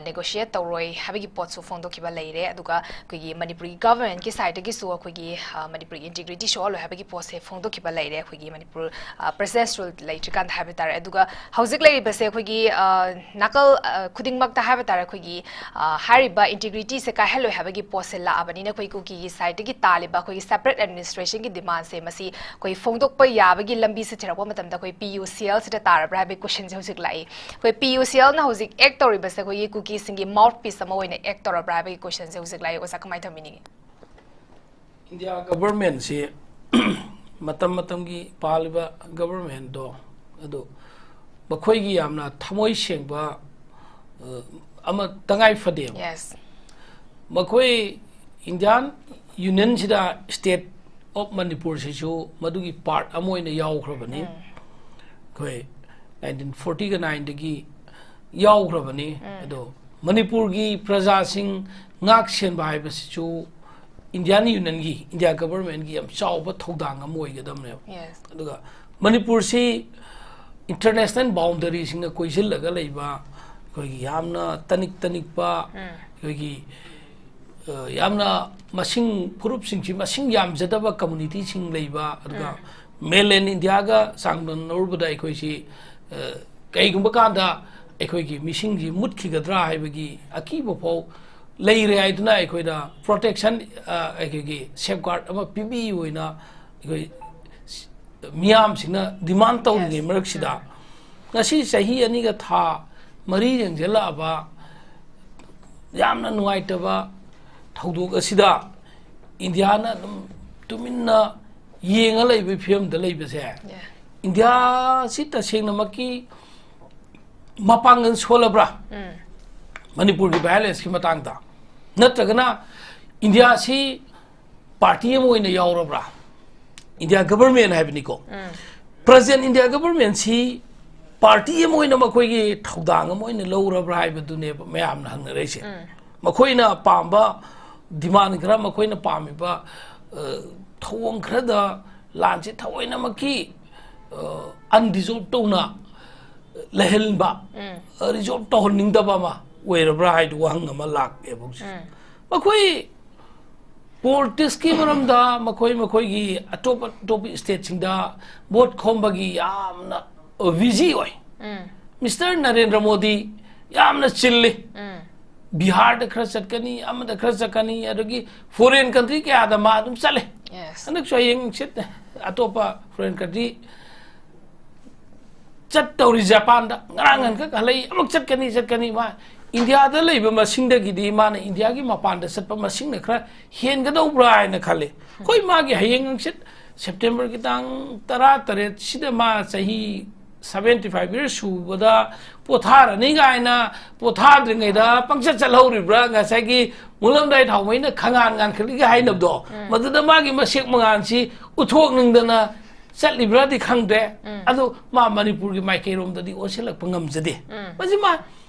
ꯅꯦꯒꯣꯁꯤꯌꯦꯠ ꯇꯧꯔꯣꯏ ꯍꯥꯏꯕꯒꯤ ꯄꯣꯠꯁꯨ ꯐꯣꯡꯗꯣꯛꯈꯤꯕ ꯂꯩꯔꯦ꯫ ꯑꯗꯨꯒ ꯑꯩꯈꯣꯏꯒꯤ ꯃꯅꯤꯄꯨꯔꯒꯤ ꯒꯚꯔꯟꯃꯦꯟꯠꯀꯤ ꯁꯥꯏꯠꯇꯒꯤꯁꯨ ꯑꯩꯈꯣꯏꯒꯤ ꯃꯅꯤꯄꯨꯔꯒꯤ ꯏꯟꯇꯤꯒ꯭ꯔꯤꯇꯤ ꯁꯣꯛꯍꯜꯂꯣꯏ ꯍꯥꯏꯕꯒꯤ ꯄꯣꯠꯁꯦ ꯐꯣꯡꯗꯣꯛꯈꯤꯕ ꯂꯩꯔꯦ, ꯑꯩꯈꯣꯏꯒꯤ ꯃꯅꯤꯄꯨꯔ ꯄ꯭ꯔꯦꯁꯤꯗꯦꯟꯁꯤꯌꯦꯜ ꯂꯩꯇ꯭ꯔꯤꯀꯥꯟꯗ ꯍꯥꯏꯕ ꯇꯥꯔꯦ꯫ ꯑꯗꯨꯒ ꯍꯧꯖꯤꯛ ꯂꯩꯔꯤꯕꯁꯦ ꯑꯩꯈꯣꯏꯒꯤ ꯅꯥꯀꯜ ꯈꯨꯗꯤꯡꯃꯛꯇ ꯍꯥꯏꯕ ꯇꯥꯔꯦ, ꯑꯩꯈꯣꯏꯒꯤ ꯍꯥꯏꯔꯤꯕ ꯏꯟꯇꯤꯒ꯭ꯔꯤꯇꯤꯁꯦ ꯀꯥꯏꯍꯜꯂꯣꯏ ꯍꯥꯏꯕꯒꯤ ꯄꯣꯠꯁꯦ ꯂꯥꯛꯑꯕꯅꯤꯅ ꯑꯩꯈꯣꯏ ꯀꯨꯀꯤꯒꯤ ꯁꯥꯏꯠꯇꯒꯤ ꯇꯥꯜꯂꯤꯕ ꯑꯩꯈꯣꯏꯒꯤ ꯁꯦꯄꯔꯦꯠ ꯑꯦꯗꯃꯤꯅꯤꯁꯇ꯭ꯔꯦꯁꯟꯒꯤ ꯗꯤꯃꯥꯟꯁꯦ ꯃꯁꯤ ꯑꯩꯈꯣꯏ ꯐꯣꯡꯗꯣꯛꯄ ꯌꯥꯕꯒꯤ ꯂꯝꯕꯤꯁꯦ ꯊꯤꯔꯛꯄ ꯃꯇꯝꯗ ꯑꯩꯈꯣꯏ ꯄꯤ ꯌꯨ ꯁꯤ ꯑꯦꯜꯁꯤꯗ ꯇꯥꯔꯕ꯭ꯔꯥ ꯍꯥꯏꯕꯒꯤ ꯀꯣꯏꯁꯟꯁꯦ ꯍꯧꯖꯤꯛ ꯂꯥꯛꯏ꯫ ꯑꯩꯈꯣꯏ ꯄꯤ ꯌꯨ ꯁꯤ ꯑꯦꯜꯅ ꯍꯧꯖꯤꯛ ꯑꯦꯛ ꯇꯧꯔꯤꯕꯁꯦ ꯑꯩꯈꯣꯏꯒꯤ ꯀꯨꯀꯤꯁꯤꯡꯒꯤ ꯃꯥꯎꯠ ꯄꯤꯁ ꯑꯃ ꯑꯣꯏꯅ ꯑꯦꯛ ꯇꯧꯔꯕ꯭ꯔꯥ ꯍꯥꯏꯕꯒꯤ ꯀꯣꯏꯁꯟꯁꯦ ꯍꯧꯖꯤꯛ ꯂꯥꯛꯏ꯫ ꯑꯣꯖꯥ, ꯀꯃꯥꯏꯅ ꯊꯝꯕꯤꯅꯤꯡꯉꯤ? ꯏꯟꯗꯤꯌꯥ ꯒꯚꯔꯟꯃꯦꯟꯠꯁꯤ ꯃꯇꯝ ꯃꯇꯝꯒꯤ ꯄꯥꯜꯂꯤꯕ ꯒꯚꯔꯟꯃꯦꯟꯠꯇꯣ ꯑꯗꯨ ꯃꯈꯣꯏꯒꯤ ꯌꯥꯝꯅ ꯊꯃꯣꯏ ꯁꯦꯡꯕ ꯑꯃ ꯇꯉꯥꯏ ꯐꯗꯦꯕ꯫ ꯌꯦꯁ꯫ ꯃꯈꯣꯏ ꯏꯟꯗꯤꯌꯥꯟ ꯌꯨꯅꯤꯌꯟꯁꯤꯗ ꯁ꯭ꯇꯦꯠ ꯑꯣꯐ ꯃꯅꯤꯄꯨꯔꯁꯤꯁꯨ ꯃꯗꯨꯒꯤ ꯄꯥꯔꯠ ꯑꯃ ꯑꯣꯏꯅ ꯌꯥꯎꯈ꯭ꯔꯕꯅꯤ꯫ ꯑꯩꯈꯣꯏ ꯅꯥꯏꯟꯇꯤꯟ ꯐꯣꯔꯇꯤꯒ ꯅꯥꯏꯟꯗꯒꯤ ꯌꯥꯎꯈ꯭ꯔꯕꯅꯤ꯫ ꯑꯗꯣ ꯃꯅꯤꯄꯨꯔꯒꯤ ꯄ꯭ꯔꯖꯥꯁꯤꯡ ꯉꯥꯛ ꯁꯦꯟꯕ ꯍꯥꯏꯕꯁꯤꯁꯨ ꯏꯟꯗꯤꯌꯥꯟ ꯌꯨꯅꯤꯌꯟꯒꯤ, ꯏꯟꯗꯤꯌꯥ ꯒꯚꯔꯟꯃꯦꯟꯠꯀꯤ ꯌꯥꯝ ꯆꯥꯎꯕ ꯊꯧꯗꯥꯡ ꯑꯃ ꯑꯣꯏꯒꯗꯕꯅꯦꯕ꯫ ꯌꯦꯁ꯫ ꯑꯗꯨꯒ ꯃꯅꯤꯄꯨꯔꯁꯤ ꯏꯟꯇꯔꯅꯦꯁꯅꯦꯜ ꯕꯥꯎꯟꯗꯔꯤꯁꯤꯡꯅ ꯀꯣꯏꯁꯤꯜꯂꯒ ꯂꯩꯕ, ꯑꯩꯈꯣꯏꯒꯤ ꯌꯥꯝꯅ ꯇꯅꯤꯛ ꯇꯅꯤꯛꯄ, ꯑꯩꯈꯣꯏꯒꯤ ꯌꯥꯝꯅ ꯃꯁꯤꯡ, ꯐꯨꯔꯨꯞꯁꯤꯡꯁꯤ ꯃꯁꯤꯡ ꯌꯥꯝꯖꯗꯕ ꯀꯝꯃꯨꯅꯤꯇꯤꯁꯤꯡ ꯂꯩꯕ, ꯑꯗꯨꯒ ꯃꯦꯟꯂꯦꯟ ꯏꯟꯗꯤꯌꯥꯒ ꯆꯥꯡꯗꯝꯅꯔꯨꯕꯗ ꯑꯩꯈꯣꯏꯁꯤ ꯀꯩꯒꯨꯝꯕ ꯀꯥꯟꯗ ꯑꯩꯈꯣꯏꯒꯤ ꯃꯤꯁꯤꯡꯁꯤ ꯃꯨꯠꯈꯤꯒꯗ꯭ꯔꯥ ꯍꯥꯏꯕꯒꯤ ꯑꯀꯤꯕ ꯐꯥꯎ ꯂꯩꯔꯦ ꯍꯥꯏꯗꯨꯅ ꯑꯩꯈꯣꯏꯗ ꯄ꯭ꯔꯣꯇꯦꯛꯁꯟ, ꯑꯩꯈꯣꯏꯒꯤ ꯁꯦꯐꯒꯥꯔꯗ ꯑꯃ ꯄꯤꯕꯤꯌꯨ ꯍꯥꯏꯅ ꯑꯩꯈꯣꯏ ꯃꯤꯌꯥꯝꯁꯤꯡꯅ ꯗꯤꯃꯥꯟ ꯇꯧꯔꯤꯉꯩ ꯃꯔꯛꯁꯤꯗ ꯉꯁꯤ ꯆꯍꯤ ꯑꯅꯤꯒ ꯊꯥ ꯃꯔꯤ ꯌꯦꯡꯁꯤꯜꯂꯛꯑꯕ ꯌꯥꯝꯅ ꯅꯨꯡꯉꯥꯏꯇꯕ ꯊꯧꯗꯣꯛ ꯑꯁꯤꯗ ꯏꯟꯗꯤꯌꯥꯅ ꯑꯗꯨꯝ ꯇꯨꯃꯤꯟꯅ ꯌꯦꯡꯉ ꯂꯩꯕꯒꯤ ꯐꯤꯕꯝꯗ ꯂꯩꯕꯁꯦ, ꯏꯟꯗꯤꯌꯥꯁꯤ ꯇꯁꯦꯡꯅꯃꯛꯀꯤ ꯃꯄꯥꯡꯒꯜ ꯁꯣꯜꯂꯕ꯭ꯔꯥ ꯃꯅꯤꯄꯨꯔꯒꯤ ꯚꯥꯏꯑꯣꯂꯦꯟꯁꯀꯤ ꯃꯇꯥꯡꯗ? ꯅꯠꯇ꯭ꯔꯒꯅ ꯏꯟꯗꯤꯌꯥꯁꯤ ꯄꯥꯔꯇꯤ ꯑꯃ ꯑꯣꯏꯅ ꯌꯥꯎꯔꯕ꯭ꯔꯥ? ꯏꯟꯗꯤꯌꯥ ꯒꯚꯔꯟꯃꯦꯟꯠ ꯍꯥꯏꯕꯅꯤꯀꯣ꯫ ꯄ꯭ꯔꯖꯦꯟꯠ ꯏꯟꯗꯤꯌꯥ ꯒꯚꯔꯟꯃꯦꯟꯠꯁꯤ ꯄꯥꯔꯇꯤ ꯑꯃ ꯑꯣꯏꯅ ꯃꯈꯣꯏꯒꯤ ꯊꯧꯗꯥꯡ ꯑꯃ ꯑꯣꯏꯅ ꯂꯧꯔꯕ꯭ꯔꯥ ꯍꯥꯏꯕꯗꯨꯅꯦꯕ ꯃꯌꯥꯝꯅ ꯍꯪꯅꯔꯛꯏꯁꯦ꯫ ꯃꯈꯣꯏꯅ ꯄꯥꯝꯕ ꯗꯤꯃꯥꯟ ꯈꯔ, ꯃꯈꯣꯏꯅ ꯄꯥꯝꯃꯤꯕ ꯊꯧꯑꯣꯡ ꯈꯔꯗ ꯂꯥꯟꯁꯤ ꯊꯑꯣꯏꯅꯃꯛꯀꯤ ꯑꯟꯗꯤꯖꯣꯜꯕ ꯇꯧꯅ ꯂꯩꯍꯟꯕ, ꯔꯤꯖꯣꯜꯕ ꯇꯧꯍꯟꯅꯤꯡꯗꯕ ꯑꯃ ꯑꯣꯏꯔꯕ꯭ꯔꯥ ꯍꯥꯏꯗꯨ ꯋꯥꯍꯪ ꯑꯃ ꯂꯥꯛꯑꯦꯕ ꯍꯧꯖꯤꯛ꯫ ꯃꯈꯣꯏ ꯄꯣꯂꯤꯇꯤꯛꯁꯀꯤ ꯃꯔꯝꯗ ꯃꯈꯣꯏ ꯃꯈꯣꯏꯒꯤ ꯑꯇꯣꯞ ꯑꯇꯣꯞꯄ ꯁ꯭ꯇꯦꯠꯁꯤꯡꯗ ꯚꯣꯠ ꯈꯣꯝꯕꯒꯤ ꯌꯥꯝꯅ ꯕꯤꯖꯤ ꯑꯣꯏ꯫ ꯃꯤꯁꯇꯔ ꯅꯔꯦꯟꯗ꯭ꯔ ꯃꯣꯗꯤ ꯌꯥꯝꯅ ꯆꯤꯜꯂꯤ꯫ ꯕꯤꯍꯥꯔꯗ ꯈꯔ ꯆꯠꯀꯅꯤ, ꯑꯃꯗ ꯈꯔ ꯆꯠꯀꯅꯤ, ꯑꯗꯒꯤ ꯐꯣꯔꯦꯟ ꯀꯟꯇ꯭ꯔꯤ ꯀꯌꯥꯗ ꯃꯥ ꯑꯗꯨꯝ ꯆꯠꯂꯦ꯫ Yes. ꯍꯟꯗꯛꯁꯨ ꯍꯌꯦꯡ ꯍꯪꯆꯤꯠ ꯑꯇꯣꯞꯄ ꯐꯣꯔꯦꯟ ꯀꯟꯇ꯭ꯔꯤ ꯆꯠꯇꯧꯔꯤ꯫ ꯖꯄꯥꯟꯗ ꯉꯔꯥꯡ ꯉꯟꯈꯛ ꯍꯜꯂꯛꯏ, ꯑꯃꯨꯛ ꯆꯠꯀꯅꯤ, ꯆꯠꯀꯅꯤ꯫ ꯃꯥ ꯏꯟꯗꯤꯌꯥꯗ ꯂꯩꯕ ꯃꯁꯤꯡꯗꯒꯤꯗꯤ ꯃꯥꯅ ꯏꯟꯗꯤꯌꯥꯒꯤ ꯃꯄꯥꯟꯗ ꯆꯠꯄ ꯃꯁꯤꯡꯅ ꯈꯔ ꯍꯦꯟꯒꯗꯧꯕ꯭ꯔꯥ ꯍꯥꯏꯅ ꯈꯜꯂꯤ꯫ ꯑꯩꯈꯣꯏ ꯃꯥꯒꯤ ꯍꯌꯦꯡ ꯍꯪꯆꯤꯠ ꯁꯦꯞꯇꯦꯝꯕꯔꯒꯤ ꯇꯥꯡ ꯇꯔꯥ ꯇꯔꯦꯠꯁꯤꯗ ꯃꯥ ꯆꯍꯤ seventy five years ꯁꯨꯕꯗ ꯄꯣꯊꯥꯔꯅꯤ ꯀꯥꯏꯅ ꯄꯣꯊꯥꯗ꯭ꯔꯤꯉꯩꯗ ꯄꯪꯆꯠ ꯆꯠꯍꯧꯔꯤꯕ꯭ꯔꯥ? ꯉꯁꯥꯏꯒꯤ ꯃꯨꯜꯂꯝꯗꯥꯏ ꯊꯥꯎꯃꯩꯅ ꯈꯪꯉꯥꯟ ꯉꯥꯟꯈꯠꯂꯤꯒ ꯍꯥꯏꯅꯕꯗꯣ, ꯃꯗꯨꯗ ꯃꯥꯒꯤ ꯃꯁꯦꯛ ꯃꯉꯥꯜꯁꯤ ꯎꯠꯊꯣꯛꯅꯤꯡꯗꯅ ꯆꯠꯂꯤꯕ꯭ꯔꯥꯗꯤ ꯈꯪꯗꯦ꯫ ꯑꯗꯣ ꯃꯥ ꯃꯅꯤꯄꯨꯔꯒꯤ ꯃꯥꯏꯀꯩꯔꯣꯝꯗꯗꯤ ꯑꯣꯟꯁꯤꯜꯂꯛꯄ ꯉꯝꯖꯗꯦ꯫ ꯃꯁꯤ ꯃꯥ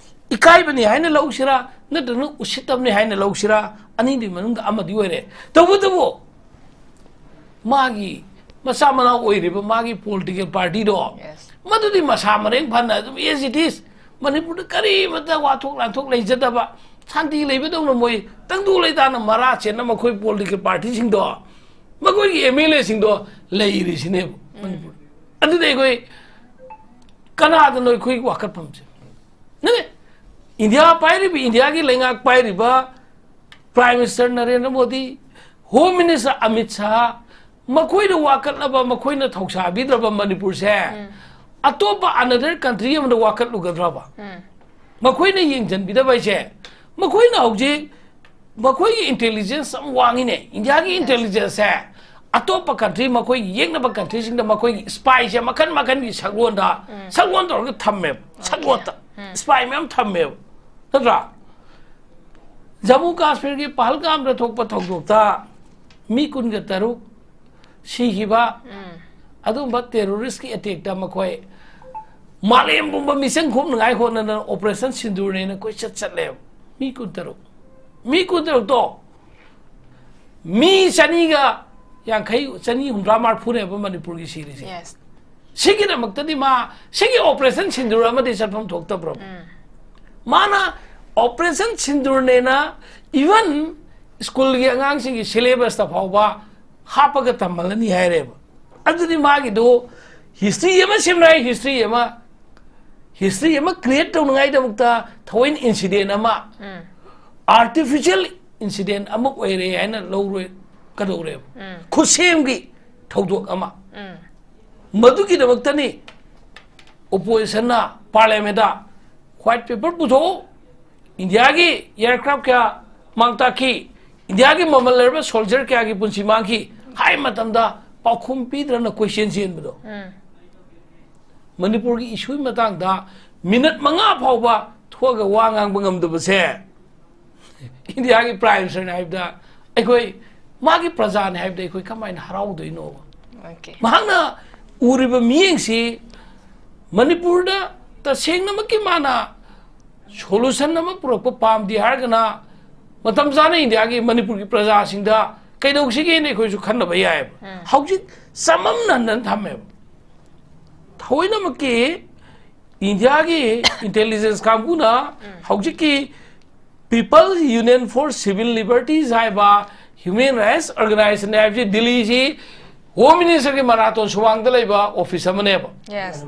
ꯏꯀꯥꯏꯕꯅꯤ ꯍꯥꯏꯅ ꯂꯧꯁꯤꯔꯥ, ꯅꯠꯇ꯭ꯔꯒꯅ ꯎꯁꯤꯠꯇꯕꯅꯤ ꯍꯥꯏꯅ ꯂꯧꯁꯤꯔꯥ, ꯑꯅꯤꯗꯨꯒꯤ ꯃꯅꯨꯡꯗ ꯑꯃꯗꯤ ꯑꯣꯏꯔꯦ꯫ ꯇꯧꯕꯇꯕꯨ ꯃꯥꯒꯤ ꯃꯆꯥ ꯃꯅꯥꯎ ꯑꯣꯏꯔꯤꯕ ꯃꯥꯒꯤ ꯄꯣꯂꯤꯇꯤꯀꯦꯜ ꯄꯥꯔꯇꯤꯗꯣ, Yes. ꯃꯗꯨꯗꯤ ꯃꯁꯥ ꯃꯔꯦꯡ ꯐꯅ ꯑꯗꯨꯝ as it is, ꯃꯅꯤꯄꯨꯔꯗ ꯀꯔꯤꯃꯇ ꯋꯥꯊꯣꯛ ꯂꯥꯟꯊꯣꯛ ꯂꯩꯖꯗꯕ, ꯁꯥꯟꯇꯤ ꯂꯩꯕꯗꯧꯅ ꯃꯣꯏ ꯇꯪꯗꯨ ꯂꯩꯇꯥꯅ ꯃꯔꯥ ꯆꯦꯟꯅ ꯃꯈꯣꯏ ꯄꯣꯂꯤꯇꯤꯀꯦꯜ ꯄꯥꯔꯇꯤꯁꯤꯡꯗꯣ, ꯃꯈꯣꯏꯒꯤ ꯑꯦꯝ ꯑꯦꯜ ꯑꯦꯁꯤꯡꯗꯣ ꯂꯩꯔꯤꯁꯤꯅꯦꯕ ꯃꯅꯤꯄꯨꯔ꯫ ꯑꯗꯨꯗꯤ ꯑꯩꯈꯣꯏ ꯀꯅꯥꯗꯅꯣ ꯑꯩꯈꯣꯏꯒꯤ ꯋꯥꯀꯠꯐꯝꯁꯦ? ꯅꯠꯇꯦ, ꯏꯟꯗꯤꯌꯥ ꯄꯥꯏꯔꯤꯕ, ꯏꯟꯗꯤꯌꯥꯒꯤ ꯂꯩꯉꯥꯛ ꯄꯥꯏꯔꯤꯕ prime minister Narendra Modi, home minister Amit Shah, ꯃꯈꯣꯏꯅ ꯋꯥꯀꯠꯂꯕ, ꯃꯈꯣꯏꯅ ꯊꯧꯁꯥꯕꯤꯗ꯭ꯔꯕ ꯃꯅꯤꯄꯨꯔꯁꯦ ꯑꯇꯣꯞꯄ another country ꯑꯃꯗ ꯋꯥꯀꯠꯂꯨꯒꯗ꯭ꯔꯕ? ꯃꯈꯣꯏꯅ ꯌꯦꯡꯁꯤꯟꯕꯤꯗꯕ ꯍꯥꯏꯁꯦ, ꯃꯈꯣꯏꯅ ꯍꯧꯖꯤꯛ ꯃꯈꯣꯏꯒꯤ ꯏꯟꯇꯦꯂꯤꯖꯦꯟꯁ ꯌꯥꯝ ꯋꯥꯡꯉꯤꯅꯦ꯫ ꯏꯟꯗꯤꯌꯥꯒꯤ ꯏꯟꯇꯦꯂꯤꯖꯦꯟꯁꯁꯦ ꯑꯇꯣꯞꯄ ꯀꯟꯇ꯭ꯔꯤ, ꯃꯈꯣꯏꯒꯤ ꯌꯦꯛꯅꯕ ꯀꯟꯇ꯭ꯔꯤꯁꯤꯡꯗ ꯃꯈꯣꯏꯒꯤ ꯁ꯭ꯄꯥꯏꯁꯦ ꯃꯈꯟ ꯃꯈꯟꯒꯤ ꯁꯛꯂꯣꯟꯗ, ꯁꯛꯂꯣꯟ ꯇꯧꯔꯒ ꯊꯝꯃꯦꯕ, ꯁꯛꯂꯣꯟꯗ ꯁ꯭ꯄꯥꯏ ꯃꯌꯥꯝ ꯊꯝꯃꯦꯕ, ꯅꯠꯇ꯭ꯔꯥ? ꯖꯃꯨ ꯀꯥꯁꯃꯤꯔꯒꯤ ꯄꯍꯜꯒꯥꯝꯗ ꯊꯣꯛꯄ ꯊꯧꯗꯣꯛꯇ ꯃꯤ ꯀꯨꯟꯒ ꯇꯔꯨꯛ ꯁꯤꯈꯤꯕ, ꯑꯗꯨꯒꯨꯝꯕ ꯇꯦꯔꯣꯔꯤꯁꯀꯤ ꯑꯦꯇꯦꯛꯇ ꯃꯈꯣꯏ ꯃꯥꯂꯦꯝ ꯄꯨꯝꯕ ꯃꯤꯆꯪ ꯈꯣꯝꯅꯉꯥꯏ ꯍꯣꯠꯅꯗꯅ ꯑꯣꯄꯔꯦꯁꯟ ꯁꯤꯟꯗꯨꯔꯅꯦꯅ ꯀꯣꯏꯆꯠ ꯆꯠꯂꯦꯕ꯫ ꯃꯤ ꯀꯨꯟꯇꯔꯨꯛ, ꯃꯤ ꯀꯨꯟꯇꯔꯨꯛꯇꯣ ꯃꯤ ꯆꯅꯤꯒ ꯌꯥꯡꯈꯩ, ꯆꯅꯤ ꯍꯨꯝꯗ꯭ꯔꯥ ꯃꯔꯤꯐꯨꯅꯦꯕ ꯃꯅꯤꯄꯨꯔꯒꯤ ꯁꯤꯔꯤꯁꯦ꯫ Yes. ꯁꯤꯒꯤꯗꯃꯛꯇꯗꯤ ꯃꯥ ꯁꯤꯒꯤ ꯑꯣꯄꯔꯦꯁꯟ ꯁꯤꯟꯗꯨꯔ ꯑꯃꯗꯤ ꯆꯠꯐꯝ ꯊꯣꯛꯇꯕ꯭ꯔꯣ? ꯃꯥꯅ ꯑꯣꯄꯔꯦꯁꯟ ꯁꯤꯟꯗꯨꯔꯅꯦꯅ even ꯁ꯭ꯀꯨꯜꯒꯤ ꯑꯉꯥꯡꯁꯤꯡꯒꯤ ꯁꯤꯂꯦꯕꯁꯇ ꯐꯥꯎꯕ ꯍꯥꯞꯄꯒ ꯇꯝꯍꯜꯂꯅꯤ ꯍꯥꯏꯔꯦꯕ꯫ ꯑꯗꯨꯗꯤ ꯃꯥꯒꯤꯗꯣ ꯍꯤꯁꯇ꯭ꯔꯤ ꯑꯃ ꯁꯦꯝꯅꯉꯥꯏ, ꯍꯤꯁꯇ꯭ꯔꯤ ꯑꯃ ꯍꯤꯁꯇ꯭ꯔꯤ ꯑꯃ ꯀ꯭ꯔꯤꯌꯦꯠ ꯇꯧꯅꯉꯥꯏꯗꯃꯛꯇ ꯊꯑꯣꯏꯅ ꯏꯟꯁꯤꯗꯦꯟ ꯑꯃ, ꯑꯥꯔꯇꯤꯐꯤꯁꯤꯌꯦꯜ ꯏꯟꯁꯤꯗꯦꯟ ꯑꯃ ꯑꯣꯏꯔꯦ ꯍꯥꯏꯅ ꯂꯧꯔꯣꯏ ꯀꯗꯧꯔꯦꯕ? ꯈꯨꯠꯁꯦꯝꯒꯤ ꯊꯧꯗꯣꯛ ꯑꯃ꯫ ꯃꯗꯨꯒꯤꯗꯃꯛꯇꯅꯤ ꯑꯣꯄꯣꯖꯤꯁꯟꯅ ꯄꯥꯔꯂꯤꯌꯥꯃꯦꯟꯗ ꯋꯥꯏꯠ ꯄꯦꯄꯔ ꯄꯨꯊꯣꯛꯎ, ꯏꯟꯗꯤꯌꯥꯒꯤ ꯑꯦꯌꯔꯀ꯭ꯔꯥꯐ ꯀꯌꯥ ꯃꯥꯡ ꯇꯥꯛꯈꯤ, ꯏꯟꯗꯤꯌꯥꯒꯤ ꯃꯃꯜ ꯂꯩꯔꯕ ꯁꯣꯜꯖꯔ ꯀꯌꯥꯒꯤ ꯄꯨꯟꯁꯤ ꯃꯥꯡꯈꯤ ꯍꯥꯏ ꯃꯇꯝꯗ ꯄꯥꯎꯈꯨꯝ ꯄꯤꯗ꯭ꯔꯅ ꯀꯣꯏꯆꯦꯟ ꯆꯦꯟꯕꯗꯣ꯫ ꯃꯅꯤꯄꯨꯔꯒꯤ ꯏꯁꯨꯒꯤ ꯃꯇꯥꯡꯗ ꯃꯤꯅꯠ ꯃꯉꯥ ꯐꯥꯎꯕ ꯊꯣꯛꯑꯒ ꯋꯥ ꯉꯥꯡꯕ ꯉꯝꯗꯕꯁꯦ ꯏꯟꯗꯤꯌꯥꯒꯤ ꯄ꯭ꯔꯥꯏꯝ ꯃꯤꯅꯤꯁꯇꯔꯅꯤ ꯍꯥꯏꯕꯗ ꯑꯩꯈꯣꯏ, ꯃꯥꯒꯤ ꯄ꯭ꯔꯖꯥꯅꯤ ꯍꯥꯏꯕꯗ ꯑꯩꯈꯣꯏ ꯀꯃꯥꯏꯅ ꯍꯔꯥꯎꯗꯣꯏꯅꯣꯕ? Okay. ꯃꯍꯥꯛꯅ ꯎꯔꯤꯕ ꯃꯤꯠꯌꯦꯡꯁꯤ ꯃꯅꯤꯄꯨꯔꯗ ꯇꯁꯦꯡꯅꯃꯛꯀꯤ ꯃꯥꯅ ꯁꯣꯂꯨꯁꯟ ꯑꯃ ꯄꯨꯔꯛꯄ ꯄꯥꯝꯗꯦ ꯍꯥꯏꯔꯒꯅ ꯃꯇꯝ ꯆꯥꯅ ꯏꯟꯗꯤꯌꯥꯒꯤ ꯃꯅꯤꯄꯨꯔꯒꯤ ꯄ꯭ꯔꯖꯥꯁꯤꯡꯗ ꯀꯩꯗꯧꯁꯤꯒꯦꯅ ꯑꯩꯈꯣꯏꯁꯨ ꯈꯟꯅꯕ ꯌꯥꯏꯑꯕ꯫ ꯍꯧꯖꯤꯛ ꯆꯃꯝꯅꯍꯟꯗꯅ ꯊꯝꯃꯦꯕ꯫ ꯊꯑꯣꯏꯅꯃꯛꯀꯤ ꯏꯟꯗꯤꯌꯥꯒꯤ ꯏꯟꯇꯦꯂꯤꯖꯦꯟꯁ ꯀꯥꯡꯕꯨꯅ ꯍꯧꯖꯤꯛꯀꯤ People Union for Civil Liberties ꯍꯥꯏꯕ ꯍ꯭ꯌꯨꯃꯦꯟ ꯔꯥꯏꯠꯁ ꯑꯣꯔꯒꯅꯥꯏꯖꯦꯁꯟ ꯍꯥꯏꯕꯁꯤ ꯗꯤꯜꯂꯤꯁꯤ ꯍꯣꯝ ꯃꯤꯅꯤꯁꯇꯔꯒꯤ ꯃꯅꯥꯇꯣꯟ ꯁꯨꯃꯥꯡꯗ ꯂꯩꯕ ꯑꯣꯐꯤꯁ ꯑꯃꯅꯦꯕ꯫ Yes.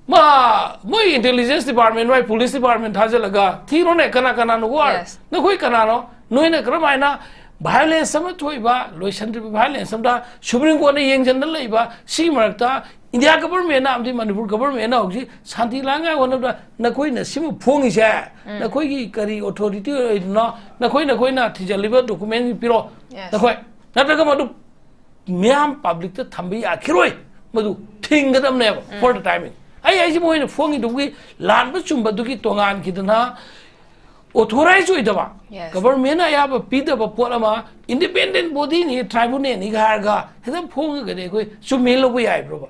ꯃꯥ ꯃꯣꯏ ꯏꯟꯇꯦꯂꯤꯖꯦꯟꯁ ꯗꯤꯄꯥꯔꯠꯃꯦꯟ, ꯃꯣꯏ ꯄꯨꯂꯤꯁ ꯗꯤꯄꯥꯔꯠꯃꯦꯟ ꯊꯥꯖꯤꯜꯂꯒ ꯊꯤꯔꯣꯅꯦ, ꯀꯅꯥ ꯀꯅꯥꯅꯣ ꯋꯥ Yes. ꯅꯈꯣꯏ ꯀꯅꯥꯅꯣ? ꯅꯣꯏꯅ ꯀꯔꯝꯍꯥꯏꯅ ꯚꯥꯏꯑꯣꯂꯦꯟꯁ ꯑꯃ ꯊꯣꯛꯏꯕ, ꯂꯣꯏꯁꯤꯟꯗ꯭ꯔꯤꯕ ꯚꯥꯏꯑꯣꯂꯦꯟꯁ ꯑꯃꯗ ꯁꯨꯄ꯭ꯔꯤꯝ ꯀꯣꯔꯠꯅ ꯌꯦꯡꯁꯤꯟꯗ ꯂꯩꯕ ꯁꯤꯒꯤ ꯃꯔꯛꯇ ꯏꯟꯗꯤꯌꯥ ꯒꯕꯔꯃꯦꯟꯅ ꯑꯃꯗꯤ ꯃꯅꯤꯄꯨꯔ ꯒꯕꯔꯃꯦꯟꯅ ꯍꯧꯖꯤꯛ ꯁꯥꯟꯇꯤ ꯂꯥꯡꯉꯥꯏ ꯍꯣꯠꯅꯕꯗ ꯅꯈꯣꯏꯅ ꯁꯤꯕꯨ ꯐꯣꯡꯉꯤꯁꯦ ꯅꯈꯣꯏꯒꯤ ꯀꯔꯤ ꯑꯣꯊꯣꯔꯤꯇꯤ ꯑꯣꯏꯔꯤꯅꯣ? ꯅꯈꯣꯏ ꯅꯈꯣꯏꯅ ꯊꯤꯖꯤꯜꯂꯤꯕ ꯗꯣꯀꯨꯃꯦꯟ ꯄꯤꯔꯣ꯫ Yes. ꯅꯈꯣꯏ ꯅꯠꯇ꯭ꯔꯒ ꯃꯗꯨ ꯃꯤꯌꯥꯝ ꯄꯕ꯭ꯂꯤꯛꯇ ꯊꯝꯕ ꯌꯥꯈꯤꯔꯣꯏ꯫ ꯃꯗꯨ ꯊꯤꯡꯒꯗꯕꯅꯦꯕ for the timing. ꯑꯩ ꯑꯩꯁꯦ ꯃꯣꯏꯅ ꯐꯣꯡꯉꯤꯗꯨꯒꯤ ꯂꯥꯟꯕ ꯆꯨꯝꯕꯗꯨꯒꯤ ꯇꯣꯉꯥꯟꯈꯤꯗꯅ ꯑꯣꯊꯣꯔꯥꯏꯖ ꯑꯣꯏꯗꯕ, Yes. ꯒꯕꯔꯃꯦꯟꯅ ꯑꯌꯥꯕ ꯄꯤꯗꯕ ꯄꯣꯠ ꯑꯃ ꯏꯟꯗꯤꯄꯦꯟꯗꯦꯟ ꯕꯣꯗꯤꯅꯤ, ꯇ꯭ꯔꯥꯏꯕꯨꯅꯦꯜꯅꯤꯒ ꯍꯥꯏꯔꯒ ꯍꯦꯛꯇ ꯐꯣꯡꯉꯒꯗꯤ ꯑꯩꯈꯣꯏ ꯆꯨꯝꯃꯦ ꯂꯧꯕ ꯌꯥꯏꯕ꯭ꯔꯣꯕ?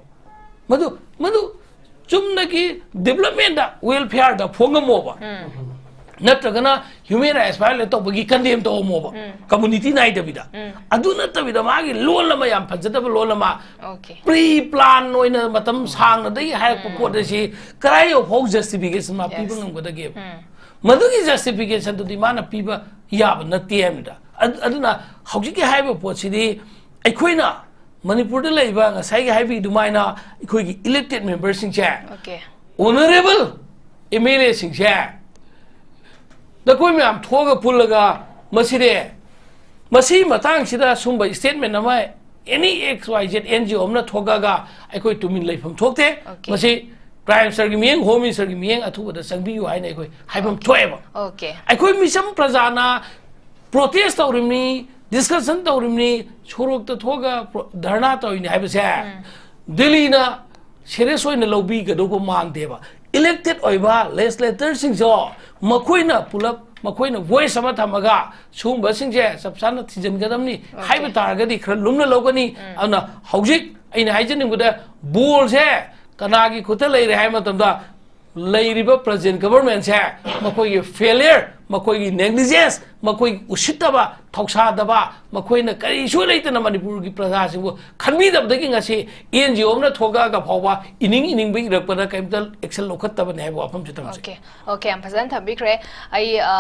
ꯃꯗꯨ ꯃꯗꯨ ꯆꯨꯝꯅꯒꯤ ꯗꯤꯕꯂꯞꯃꯦꯟꯗ, ꯋꯦꯜꯐꯤꯌꯥꯔꯗ ꯐꯣꯡꯉꯝꯃꯣꯕ꯫ ꯅꯠꯇ꯭ꯔꯒꯅ human rights violate ꯇꯧꯕꯒꯤ condemn ꯇꯧꯔꯝꯃꯣꯕ, community ꯅꯥꯏꯗꯕꯤꯗ꯫ ꯑꯗꯨ ꯅꯠꯇꯕꯤꯗ ꯃꯥꯒꯤ ꯂꯣꯟ ꯑꯃ, ꯌꯥꯝ ꯐꯖꯗꯕ ꯂꯣꯟ ꯑꯃ, Okay. pre plan ꯑꯣꯏꯅ ꯃꯇꯝ ꯁꯥꯡꯅꯗꯒꯤ ꯍꯥꯏꯔꯛꯄ ꯄꯣꯠ ꯑꯁꯤ ꯀꯗꯥꯏ ꯌꯧꯐꯥꯎ justification ꯃꯥ ꯄꯤꯕ Yes. ꯉꯝꯒꯗꯒꯦꯕ? ꯃꯗꯨꯒꯤ justification ꯗꯨꯗꯤ ꯃꯥꯅ ꯄꯤꯕ ꯌꯥꯕ ꯅꯠꯇꯦ ꯍꯥꯏꯕꯅꯤꯗ꯫ ꯑꯗꯨ-, ꯑꯗꯨꯅ ꯍꯧꯖꯤꯛꯀꯤ ꯍꯥꯏꯔꯤꯕ ꯄꯣꯠꯁꯤꯗꯤ ꯑꯩꯈꯣꯏꯅ ꯃꯅꯤꯄꯨꯔꯗ ꯂꯩꯕ ꯉꯁꯥꯏꯒꯤ ꯍꯥꯏꯕꯤꯗꯨꯃꯥꯏꯅ ꯑꯩꯈꯣꯏꯒꯤ elected member ꯁꯤꯡꯁꯦ, Okay. honourable M L A ꯁꯤꯡꯁꯦ, ꯅꯈꯣꯏ ꯃꯌꯥꯝ ꯊꯣꯛꯑꯒ ꯄꯨꯜꯂꯒ ꯃꯁꯤꯗꯤ, ꯃꯁꯤ ꯃꯇꯥꯡꯁꯤꯗ ꯁꯨꯝꯕ statement ꯑꯃ any X Y Z N G O ꯑꯃꯅ ꯊꯣꯛꯑꯒ ꯑꯩꯈꯣꯏ ꯇꯨꯃꯤꯟ ꯂꯩꯐꯝ ꯊꯣꯛꯇꯦ꯫ Okay. ꯃꯁꯤ Prime Minister ꯒꯤ ꯃꯤꯠꯌꯦꯡ, Home Minister ꯒꯤ ꯃꯤꯠꯌꯦꯡ ꯑꯊꯨꯕꯗ ꯆꯪꯕꯤꯌꯨ ꯍꯥꯏꯅ ꯑꯩꯈꯣꯏ ꯍꯥꯏꯐꯝ ꯊꯣꯛꯑꯦꯕ꯫ Okay. ꯑꯩꯈꯣꯏ ꯃꯤꯆꯝ ꯄ꯭ꯔꯖꯥꯅ protest ꯇꯧꯔꯤꯕꯅꯤ, discussion ꯇꯧꯔꯤꯕꯅꯤ, ꯁꯣꯔꯣꯛꯇ ꯊꯣꯛꯑꯒ pro-, ꯙꯔꯅꯥ ꯇꯧꯔꯤꯅꯤ ꯍꯥꯏꯕꯁꯦ ꯗꯤꯜꯂꯤꯅ serious ꯑꯣꯏꯅ ꯂꯧꯕꯤꯒꯗꯧꯕ ꯃꯥꯟꯗꯦꯕ꯫ Elected ꯑꯣꯏꯕ legislator ꯁꯤꯡꯁꯨ ꯃꯈꯣꯏꯅ ꯄꯨꯂꯞ, ꯃꯈꯣꯏꯅ voice ꯑꯃ ꯊꯝꯃꯒ ꯁꯤꯒꯨꯝꯕꯁꯤꯡꯁꯦ ꯆꯞ ꯆꯥꯅ ꯊꯤꯖꯤꯟꯒꯗꯕꯅꯤ ꯍꯥꯏꯕ ꯇꯥꯔꯒꯗꯤ ꯈꯔ ꯂꯨꯝꯅ ꯂꯧꯒꯅꯤ꯫ ꯑꯗꯨꯅ ꯍꯧꯖꯤꯛ ꯑꯩꯅ ꯍꯥꯏꯖꯅꯤꯡꯕꯗ ball ꯁꯦ ꯀꯅꯥꯒꯤ ꯈꯨꯠꯇ ꯂꯩꯔꯦ ꯍꯥꯏꯕ ꯃꯇꯝꯗ ꯂꯩꯔꯤꯕ present government ꯁꯦ ꯃꯈꯣꯏꯒꯤ failure, ꯃꯈꯣꯏꯒꯤ negligence, ꯃꯈꯣꯏꯒꯤ ꯎꯁꯤꯠꯇꯕ, ꯊꯧꯁꯥꯗꯕ, ꯃꯈꯣꯏꯅ ꯀꯔꯤꯁꯨ ꯂꯩꯇꯅ ꯃꯅꯤꯄꯨꯔꯒꯤ ꯄ꯭ꯔꯖꯥꯁꯤꯡꯕꯨ ꯈꯟꯕꯤꯗꯕꯗꯒꯤ ꯉꯁꯤ N G O ꯑꯃꯅ ꯊꯣꯛꯂꯛꯑꯒ ꯐꯥꯎꯕ ꯏꯅꯤꯡ ꯏꯅꯤꯡꯕ ꯏꯔꯛꯄꯗ ꯀꯔꯤꯝꯇ action ꯂꯧꯈꯠꯇꯕꯅꯤ ꯍꯥꯏꯕ ꯋꯥꯐꯝꯁꯤ ꯊꯝꯖꯒꯦ꯫ Okay, okay, ꯌꯥꯝ ꯐꯖꯅ ꯊꯝꯕꯤꯈ꯭ꯔꯦ꯫ ꯑꯩ, ꯑ,